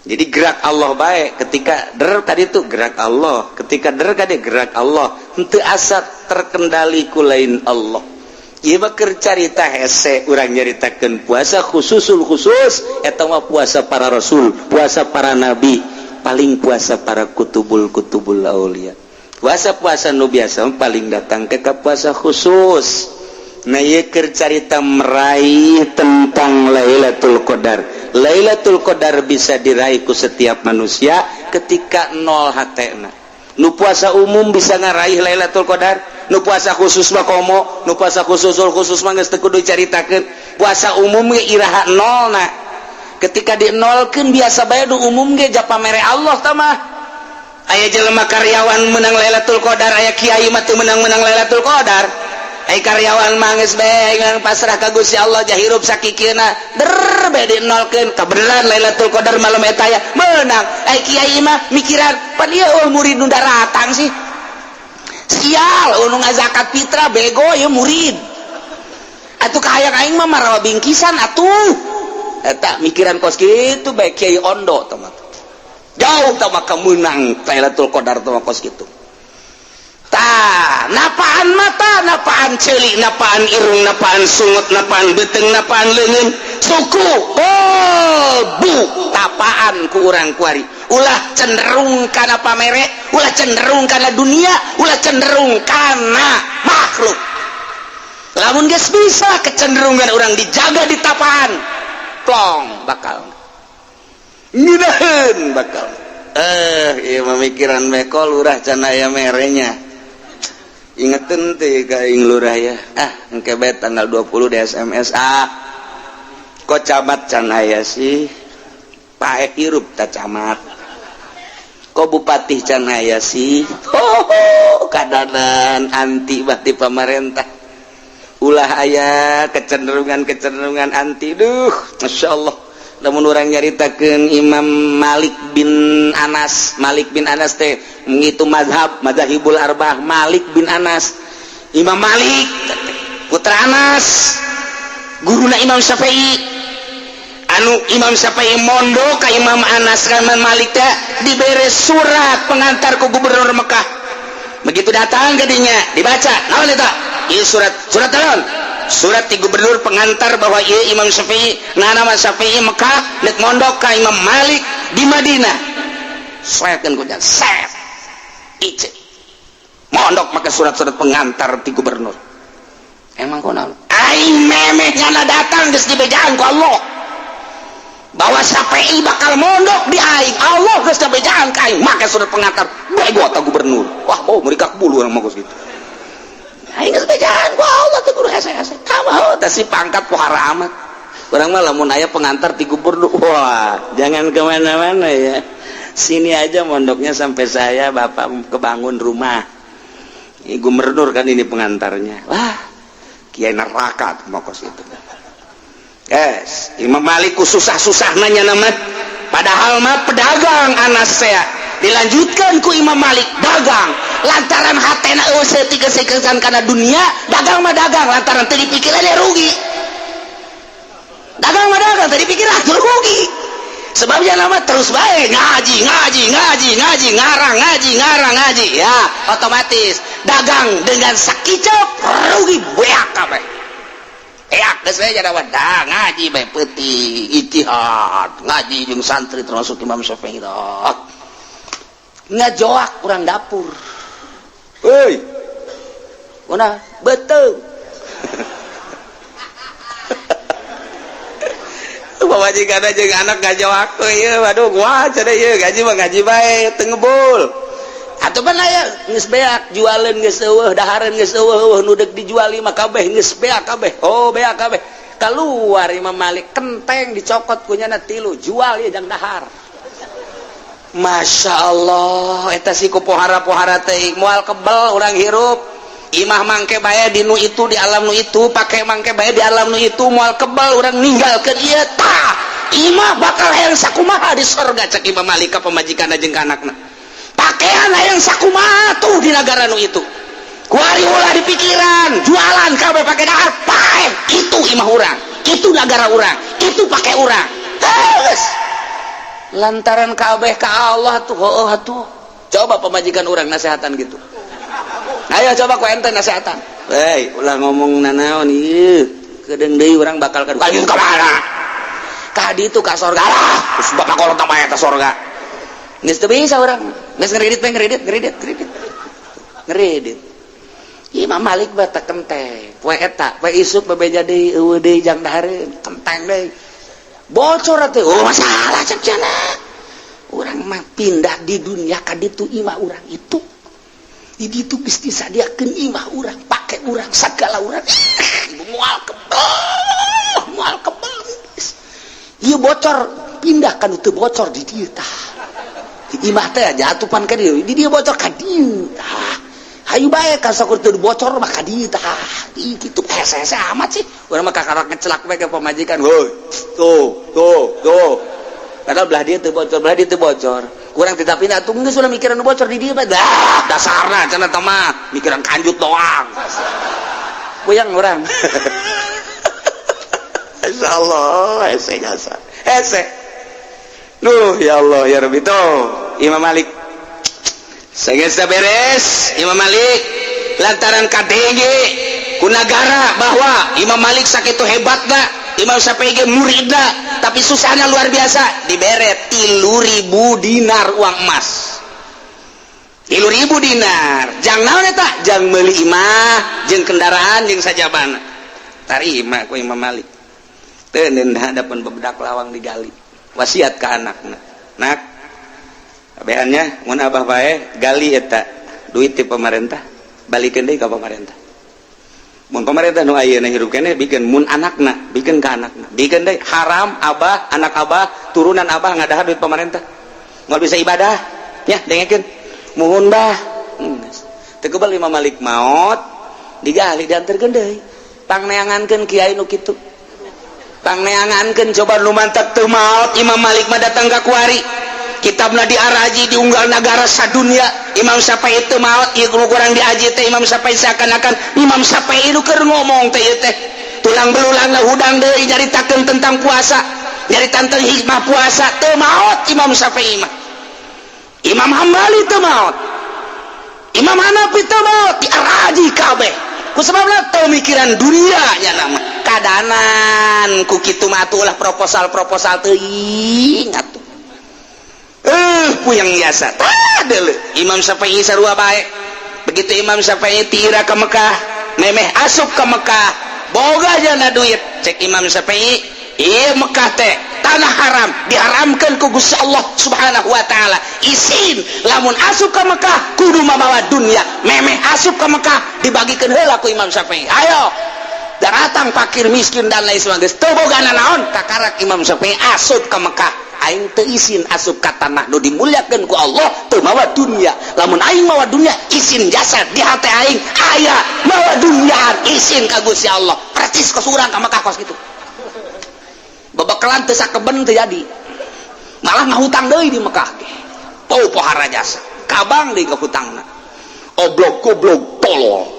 Jadi gerak Allah bae ketika der tadi tuh gerak Allah, ketika der tadi gerak Allah, henteu asa terkendali ku lain Allah. Ieu mah keur carita hese urang nyaritakeun puasa khususul khusus eta mah puasa para rasul, puasa para nabi, paling puasa para kutubul kutubul aulia. Puasa-puasa nu biasa paling datang ke puasa khusus. Nah ieu keur carita meraih tentang Lailatul Qadar. Lailatul Qadar bisa diraih ku setiap manusia ketika nol hatena. Nu puasa umum bisa ngaraih Lailatul Qadar. Nu puasa khusus mah komo, nu puasa khususul khusus mah geus teu kudu caritakeun. Puasa umum ge iraha nolna. Ketika dinolkeun biasa bae nu umum ge japa mere Allah tah mah. Aya jelema karyawan menang Lailatul Qadar, aya kiai mah teu menang-menang Lailatul Qadar. Aya karyawan mah geus bae ngan pasrah ka Gusti Allah jahirup sakikieuna. Der bae dinolkeun kabeneran Lailatul Qadar malam eta aya menang. Aya kiai mah mikiran pan ieu eueuh murid nu daratang sih. Sial, anu ngazakat fitrah bego ya murid. Atuh kahayang aing mah marawa bingkisan atuh. Eta mikiran kos kitu bae kiai ondo tah mah. Jauh tah mah meunang Lailatul Qadar tah mah kos kitu. Tah, napaan mata, napaan ceuli, napaan irung, napaan sungut, napaan beuteung, napaan leungeun, suku, bu, tapaan ku urang kuari. Ulah cenderung kana pamere, ulah cenderung kana dunia, ulah cenderung kana makhluk. Lamun geus bisa kecenderungan urang dijaga di tapaan, plong bakal. Ngeunaheun bakal. Ieu mah mikiran meko lurah can aya merenya. Ingetin teh ka aing lurah ya. Ah, engke bae tanggal 20 di SMS. Ah. Kok camat can aya sih? Paeh hirup ta camat. Kok bupati can aya sih? Ho, kadanan anti bah ti pamarentah. Ulah aya kecenderungan-kecenderungan anti. Duh, masyaallah. Lamun urang nyaritakeun Imam Malik bin Anas, Malik bin Anas teh ngitu mazhab Madzahibul Arba'ah. Malik bin Anas, Imam Malik putra Anas, guruna Imam Syafi'i. Anu Imam Syafi'i mondok ka Imam Anas kan Malik teh dibere surat pengantar ke gubernur Mekah. Begitu datang ke dinya dibaca, naon eta? Ieu surat, surat naon? Surat di gubernur pengantar bahwa ieu Imam Syafi'i, nah nama Syafi'i Mekah nek mondok ka Imam Malik di Madinah. Soekeun ku set ice mondok make surat-surat pengantar di gubernur. Emang kunaon? Aing memeh nyana datang geus dibejaan ku Allah bahwa Syafi'i bakal mondok di aing. Allah geus dibejaan ka aing make surat pengantar bego ta gubernur. Wah, oh mereka bulu orang mah gitu. Aing geus bejaan ku Allah teh kudu hese-hese. Kamu teh si pangkat pohara amat. Urang mah lamun aya pengantar di gubernur, wah, jangan kemana-mana ya. Sini aja mondoknya sampai saya bapak kebangun rumah. Ini gubernur kan ini pengantarnya. Wah, kiai neraka tuh mokos itu. Yes, Imam Malik susah-susah nanya nama. Padahal mah pedagang Anas saya. Dilanjutkan ku Imam Malik dagang. Lantaran hatena eueuh tiga karena dunia, dagang mah dagang lantaran teu dipikiran ya rugi. Dagang mah dagang teu dipikiran rugi. Sebabnya nama terus baik ngaji, ngaji, ngaji, ngaji, ngarang, ngaji, ngarang, ngaji, ya otomatis dagang dengan sakicep rugi beak kabeh. Eak geus we jadi dah ngaji bae peuting ijtihad, ngaji jeung santri termasuk Imam Syafi'i dah. Ngajoak kurang dapur. Hei. Kuna betul. Pamajikan jeung anak ngajawak ieu, waduh gua cenah ieu gaji mah gaji bae teu ngebul. Atuh pan aya geus beak jualeun geus eueuh, dahareun geus eueuh, nu deuk dijual mah kabeh geus beak kabeh. Oh, beak kabeh. Keluar Imam Malik kenteng dicokot ku nyana tilu, jual ieu jang dahar. Masya Allah, eta si ku pohara-pohara teh moal kebel urang hirup. Imah mangke bae di nu itu di alam nu itu, pake mangke bae di alam nu itu, moal kebal urang ninggalkeun ieu tah. Imah bakal hayang sakumaha di sorga cek Imam Malik ka pamajikanna jeung ka anakna. Pakaian hayang sakumaha tuh di nagara nu itu. Kuari ulah di pikiran, jualan kabeh pake dahar, pae. Itu imah urang, itu nagara urang, itu pake urang. Terus lantaran kabeh ka Allah tuh, heueuh atuh. Coba pamajikan urang nasehatan gitu. Ayo coba ku ente nasehatan. Hei, ulah ngomong nanaon ieu. Kedeung deui urang bakal ka ka mana? Ka ditu ka sorga lah. Terus bapak kolot mah eta sorga. Geus teu bisa urang. Geus ngeridit we ngeridit, ngeridit, ngeridit. Ngeridit. Imam Malik mah teh kenteng. Poe eta, poe isuk bebeja deui eueuh deui jang dahareun, kenteng deui. Bocor atuh. Oh, masalah cek cenah. Urang mah pindah di dunia ka ditu imah urang itu. Di ditu geus disadiakeun imah urang, pake urang, sagala urang. Ibu moal kebel, moal kebel. Ieu bocor pindah kan teu bocor di dieu tah. Di imah teh jatuh pan ka dieu, di dieu bocor ka dieu tah. Hayu bae ka sakur teu bocor mah ka dieu tah. Ih kitu hese-hese amat sih. Urang mah kakarak ngecelak we ka pamajikan. Heuy, tuh, tuh, tuh. Padahal belah dieu teu bocor, belah dieu teu bocor. Kurang tidak pindah tuh geus ulah mikiran nu bocor di dieu mah. Dah, dasarna cenah teh mah mikiran kanjut doang. Puyeng urang. Insyaallah hese jasa. Hese. Duh, ya Allah ya Rabbi tuh Imam Malik. Sageus beres Imam Malik lantaran KDG ku nagara bahwa Imam Malik sakitu hebatna, Imam Syafi'i ge muridna, tapi susahnya luar biasa, dibere 3.000 dinar uang emas. 3.000 dinar. Jang naon eta? Jang meuli imah jeung kendaraan jeung sajabana. Tarima ku Imam Malik. Teu hadapan bebedak lawang digali. Wasiat ka anakna. Nak, kabehannya mun abah bae gali eta duit ti pemerintah, balikeun deui ka pemerintah. Mun pemerintah nu ayeuna hirup keneh bikin mun anakna, bikin ka anakna. Bikin deui haram abah, anak abah, turunan abah ngadahar duit pemerintah. Moal bisa ibadah. Ya, dengekeun. Muhun bah. Teu kebal Imam Malik maot, digali dianterkeun deui. Pangneangankeun kiai nu kitu. Pangneangankeun coba nu mantak teu maot. Imam Malik mah datang ka kuari, kitabna diaraji, diunggal nagara sadunia. Imam Syafi'i teu maot. Ieu nu kurang diaji teh Imam Syafi'i, seakan-akan Imam Syafi'i nu keur ngomong teh ieu teh tulang belulang hudang deui nyaritakeun tentang puasa, nyaritakeun tentang hikmah puasa. Teu maot Imam Syafi'i mah. Imam Hambali teu maot, Imam Hanafi teu maot, diaraji kabeh. Ku sebabna teu mikiran dunia nya nama kadanan ku kitu mah atuh lah, proposal-proposal teuing atuh. Puyeng biasa. Tah deuleu Imam Syafi'i sarua bae. Begitu Imam Syafi'i tira ke Mekah, memeh asup ke Mekah, boga jana duit. Cek Imam Syafi'i, iya Mekah teh tanah haram, diharamkan ku Gusti Allah Subhanahu wa Ta'ala. Isin lamun asup ke Mekah kudu mamawa dunia. Memeh asup ke Mekah dibagikan heula ku Imam Syafi'i, ayo datang fakir miskin dan lain sebagainya. Teu boga naon, kakarak Imam Syafi'i asup ke Mekah, aing teu isin asup ka tanah nu dimuliakeun ku Allah teu mawa dunia. Lamun aing mawa dunia, isin jasad di hati aing aya mawa dunia, isin ka Gusti Allah. Percis kos urang ka Mekah kos kitu, babakalan teu sakeben, teu jadi, malah ngahutang deui di Mekah. Pau pohara jasa kabang deui ka hutangna, oblok goblok tolol.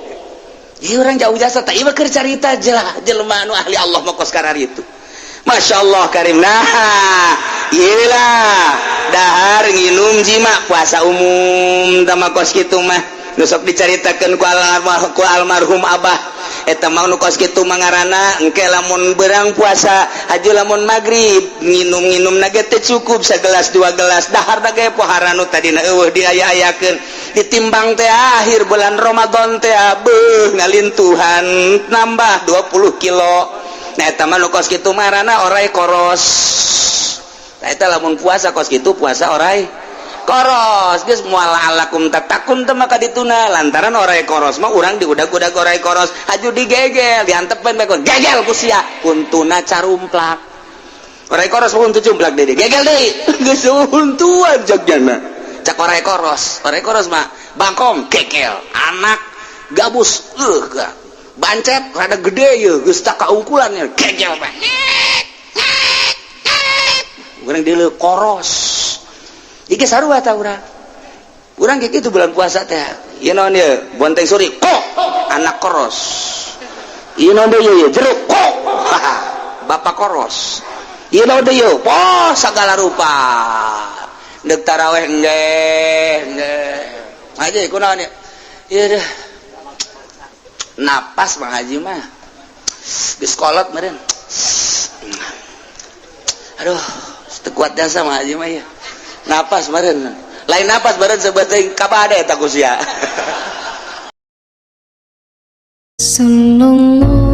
Ieu urang jauh jasa teh, ieu keur carita jelah jelema anu ahli Allah mah kos itu. Masya Allah karim. Nah, iyalah, dahar, nginum, jima, puasa umum tama kos kitu mah. Nu sok dicaritakeun ku almarhum abah eta mah nu kos kitu mah ngaranna engke lamun berang puasa haju, lamun magrib nginum-nginum na ge teu cukup segelas dua gelas, dahar da ge pohara nu tadina eueuh diaya-ayakeun. Ditimbang teh akhir bulan Ramadan teh, beuh, ngalintuhan nambah 20 kilo. Nah, eta mah nu kos kitu ngaranna orai koros. Nah, eta lamun puasa kos kitu puasa orai koros geus moal alakum tatakun teh maka dituna lantaran orai koros mah urang diudag-udag orai koros haju digegel, diantepen bae gegel ku sia, untuna carumplak. Orai koros mah untu cumplak deui, gegel deui, geus untuan jagjana. Cak orai koros, orai koros mah bangkong gegel, anak gabus bancet rada gede ye, geus tak kaungkulan gegel bae. Urang deuleu koros. Iki sarua ta urang. Urang kayak gitu bulan puasa teh. Ieu naon ieu? Bonteng suri kok anak koros. Ieu naon deui ieu? Jeruk kok bapak koros. Ieu naon deui ieu? Oh, segala rupa. Deuk taraweh engge, engge. Haji kunaon ieu? Ieu deh. Napas Bang Haji mah. Geus kolot meureun. Aduh, teu kuat jasa Bang Haji mah ieu. Napas meureun. Lain napas meureun sebetulnya kabade eta ku sia. Sallallahu